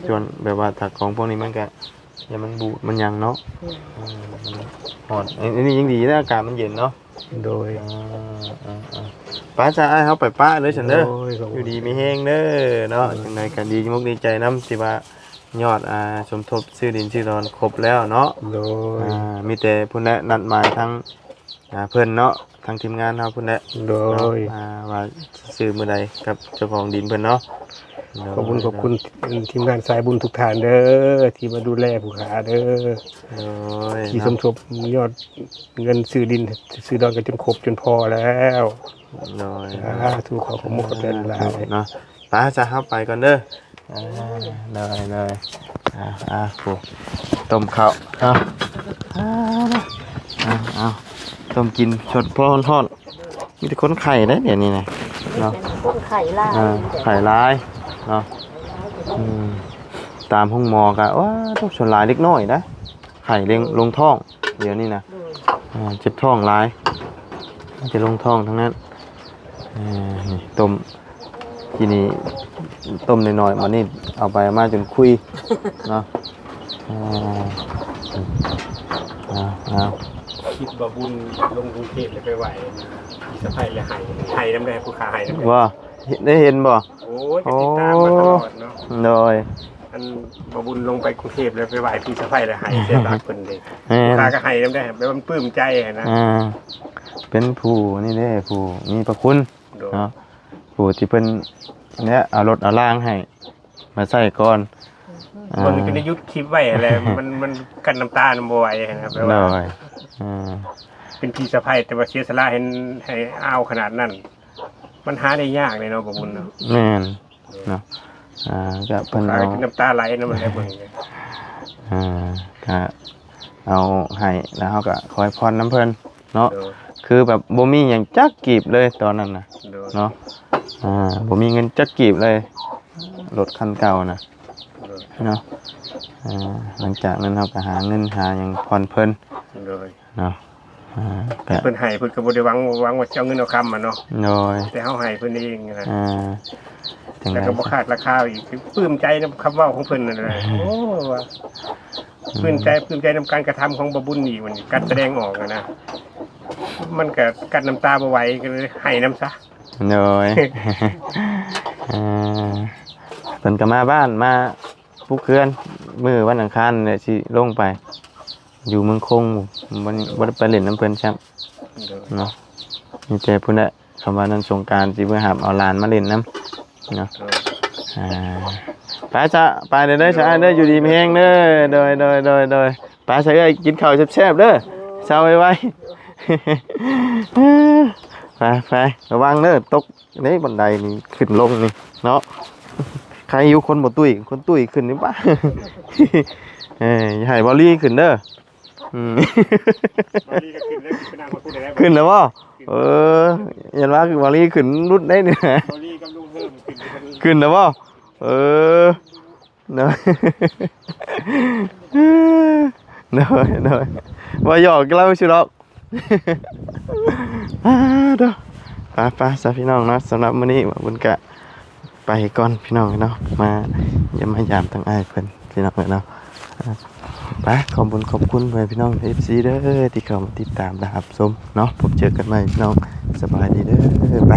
ໂດຍ ສ່ວນແບບວ່າຖ້າຂອງພວກນີ້ມັນກໍ ຢ່າມັນບູດມັນຫຍັງເນາະ ອືມ ເອີ ມັນຮ້ອນ ອັນ ອັນນີ້ຍັງດີນະ ອາກາດມັນເຢັນເນາະ ໂດຍ ອ່າ ອ່າ ອ່າ ໄປຊະ ອ້າຍ ເຮົາໄປປະເດີຊັ້ນເດີ ໂດຍ ຢູ່ດີມີແຮງເດີເນາະ ໂດຍ ຈັ່ງໃດກໍດີມຸກດີໃຈນຳທີ່ວ່າ ຍອດ ອ່າ ສົມທົບຊື້ດິນຊື້ດອນຄົບແລ້ວເນາະ ໂດຍ ອ່າ ມີແຕ່ພຸ້ນແຫຼະ ນັດໝາຍທາງ ອ່າ ເພິ່ນເນາະ ທາງທີມງານເຮົາພຸ້ນແຫຼະ ໂດຍ ເນາະ ອ່າ ວ່າຊິຊື້ມື້ໃດກັບເຈົ້າຂອງດິນເພິ່ນເນາະ ໂດຍ ຂອບຄຸນ ຂອບຄຸນທີມງານສາຍບຸນທຸກທ່ານເດີ ທີ່ມາດູແລຜູ້ຂ້າເດີ ໂດຍ ທີ່ ເນາະ ສົມທົບຍອດເງິນຊື້ດິນຊື້ດອນກັນຈົນຄົບຈົນພໍແລ້ວ ໂດຍ ສາທຸ ຂໍຂອບມຸກຂອບໃຈຫຼາຍ ສາທຸ ເນາະ ໄປຊະ ເຮົາໄປກ່ອນເດີ ອ່າ ໂດຍ ໂດຍ ອ່າ ອ່າ ໂອ້ ຕົ້ມເຂົ້າເນາະ ອ່າ ອ່າ ເອົາ ຕົ້ມກິນສົດພໍຮ້ອນໆ ມີແຕ່ຄົນໄຂ້ເດ້ດຽວນີ້ນະເນາະ ຄົນໄຂ້ຫຼາຍ ອ່າ ໄຂ້ຫຼາຍເນາະ ອືມ ຕາມໂຮງໝໍກໍ ໂອ້ ສ່ວນຫຼາຍເດັກນ້ອຍນະ ໄຂ້ເລັງ ລົງທ້ອງ ດຽວນີ້ນະ ໂດຍ ອ່າ ເຈັບທ້ອງຫຼາຍ ມີແຕ່ລົງທ້ອງທັງນັ້ນ ອ່າ ນີ້ຕົ້ມ ທີ່ນີ້ຕົ້ມໜ້ອຍໆ ມານີ້ເອົາໄປເອົາມາຈົນຂຸຍເນາະ ອ່າ ເອົາ ເອົາ ຄິດວ່າບຸນລົງກຸງເທບແລ້ວໄປໄຫວ້ພີ່ສະໃພ້ແລ້ວໄຫ້ ໄຫ້ນຳໄດ້ ຜູ້ຂ້າໄຫ້ນຳ ວ່າ ເຫັນ ໄດ້ເຫັນບໍ່? ໂອ້ຍ ກໍຕິດຕາມມາຕະຫຼອດເນາະ ໂດຍ ອັນ ບ່າວບຸນລົງໄປກຸງເທບແລ້ວໄປໄຫວ້ພີ່ສະໃພ້ແລ້ວໄຫ້ໃສ່ບາດເພິ່ນເດ້ ແມ່ນ ຂ້າກໍໄຫ້ນຳໄດ້ ແບບວ່າມັນປຶ້ມໃຈຫັ້ນນະ ອ່າ ເປັນຜູ້ນີ້ເດ້ ຜູ້ມີພະຄຸນ ໂດຍ ເນາະ ຜູ້ທີ່ເພິ່ນເນຍ ເອົາລົດເອົາລາງໃຫ້ມາໃຊ້ກ່ອນ ອືມ ອ່າ ເບິ່ງຈົນໄດ້ຢຸດຄລິບໄວ້ຫັ້ນແຫຼະ ມັນ ມັນກັ້ນນ້ຳຕານຳບໍ່ໄຫວຫັ້ນນະ ແບບວ່າ ໂດຍ ອ່າ ເປັນພີ່ສະໃພ້ ແຕ່ວ່າເສຍສະຫຼະເຫັນໃຫ້ອາວຂະໜາດນັ້ນ ມັນຫາໄດ້ຍາກເດ້ເນາະ ບ່າວບຸນເນາະ ແມ່ນ ເນາະ ອ່າ ກໍເພິ່ນເອົາ ນ້ຳຕາໄຫຼນຳມັນແຫຼະເບິ່ງ ອ່າ ກໍເອົາໃຫ້ ແລ້ວເຮົາກໍຂໍໃຫ້ພອນນຳເພິ່ນເນາະ ໂດຍ ຄືແບບບໍ່ມີຫຍັງຈັກກີບເລີຍຕອນນັ້ນນະ ໂດຍ ເນາະ ອ່າ ບໍ່ມີເງິນຈັກກີບເລີຍ ລົດຄັນເກົ່ານະ ໂດຍ ເນາະ ອ່າ ຫຼັງຈາກນັ້ນເຮົາກໍຫາເງິນຫາຫຍັງຜ່ອນເພິ່ນ ໂດຍ ເນາະ ອ່າ ແຕ່ເພິ່ນໃຫ້ເພິ່ນກໍບໍ່ໄດ້ຫວັງ ຫວັງວ່າຊິເອົາເງິນເອົາຄຳຫັ້ນເນາະ ໂດຍ ແຕ່ເຮົາໃຫ້ເພິ່ນເອງນະ ອ່າ ຈັ່ງໃດ ແລ້ວກໍບໍ່ຂາດລາຄາອີກ ປຶ້ມໃຈນຳຄຳເວົ້າຂອງເພິ່ນນັ້ນແຫຼະ ໂອ້ ວ່າ ອືມ ປຶ້ມໃຈ ປຶ້ມໃຈນຳການກະທຳຂອງບ່າວບຸນອີກ ມັນການສະແດງອອກຫັ້ນນະ ມັນກໍກັ້ນນ້ຳຕາບໍ່ໄຫວ ກໍເລີຍໄຫ້ນຳຊະ ໂດຍ ເອີ ເພິ່ນກໍມາບ້ານ ມາປຸກເຮືອນ ມື້ວັນອັງຄານແຫຼະ ຊິລົງໄປຢູ່ເມືອງຄົງ ບໍ່ ບໍ່ໄດ້ໄປຫຼິ້ນນຳເພິ່ນຊ້ຳ ໂດຍ ເນາະ ມີແຕ່ພຸ້ນແຫຼະ ຄຳວ່ານັ້ນສົງການຊິເມືອຫາບເອົາຫຼານມາຫຼິ້ນນຳເນາະ ໂດຍ ອ່າ ໄປຊະ ໄປເດີ ໄປເດີ ຢູ່ດີມີແຮງເດີ ໂດຍ ໂດຍ ໂດຍ ໂດຍ ໄປຊະເອື້ອຍ ກິນເຂົ້າແຊບໆເດີ ເຊົາໄວໆ ໄປ ໄປ ລະວັງເດີ ຕົກເດ້ ບັນໄດນີ້ ຂຶ້ນລົງນີ້ເນາະ ໃຄຢູ່ຄົນບໍ່ຕຸ້ຍ ຄົນຕຸ້ຍຂຶ້ນນີ້ ປະ ເອີ ຢ່າໃຫ້ເບົາລີຂຶ້ນເດີ ອືມ ເບົາລີກໍຂຶ້ນແລ້ວ ຂຶ້ນໄປນັ່ງຮອດພຸ້ນໄດ້ ຂຶ້ນແລ້ວບໍ່? ເອີ ຢ້ານວ່າຄືເບົາລີຂຶ້ນຫຼຸດໄດ້ນີ້ ເບົາລີກັບລຸງເພີ່ມຂຶ້ນ ຂຶ້ນແລ້ວບໍ່? ເອີ ໂດຍ ໂດຍ ໂດຍ ບໍ່ຫຍອກເລົ່າຊື່ດອກ ອາ ໂດ ໄປໆຊະພີ່ນ້ອງເນາະ ສຳລັບມື້ນີ້ບ່າວບຸນກະ ໄປກ່ອນພີ່ນ້ອງເນາະ ມາຢ້ຽມມາຢາມທາງອ້າຍເພິ່ນພີ່ນ້ອງເອີຍເນາະ ໄປ ຂອບບຸນຂອບຄຸນພໍ່ແມ່ພີ່ນ້ອງເອັຟຊີເດີ ທີ່ເຂົ້າມາຕິດຕາມ ແລະ ຮັບຊົມເນາະ ພົບເຈີກັນໃໝ່ພີ່ນ້ອງ ສະບາຍດີເດີ ໄປ.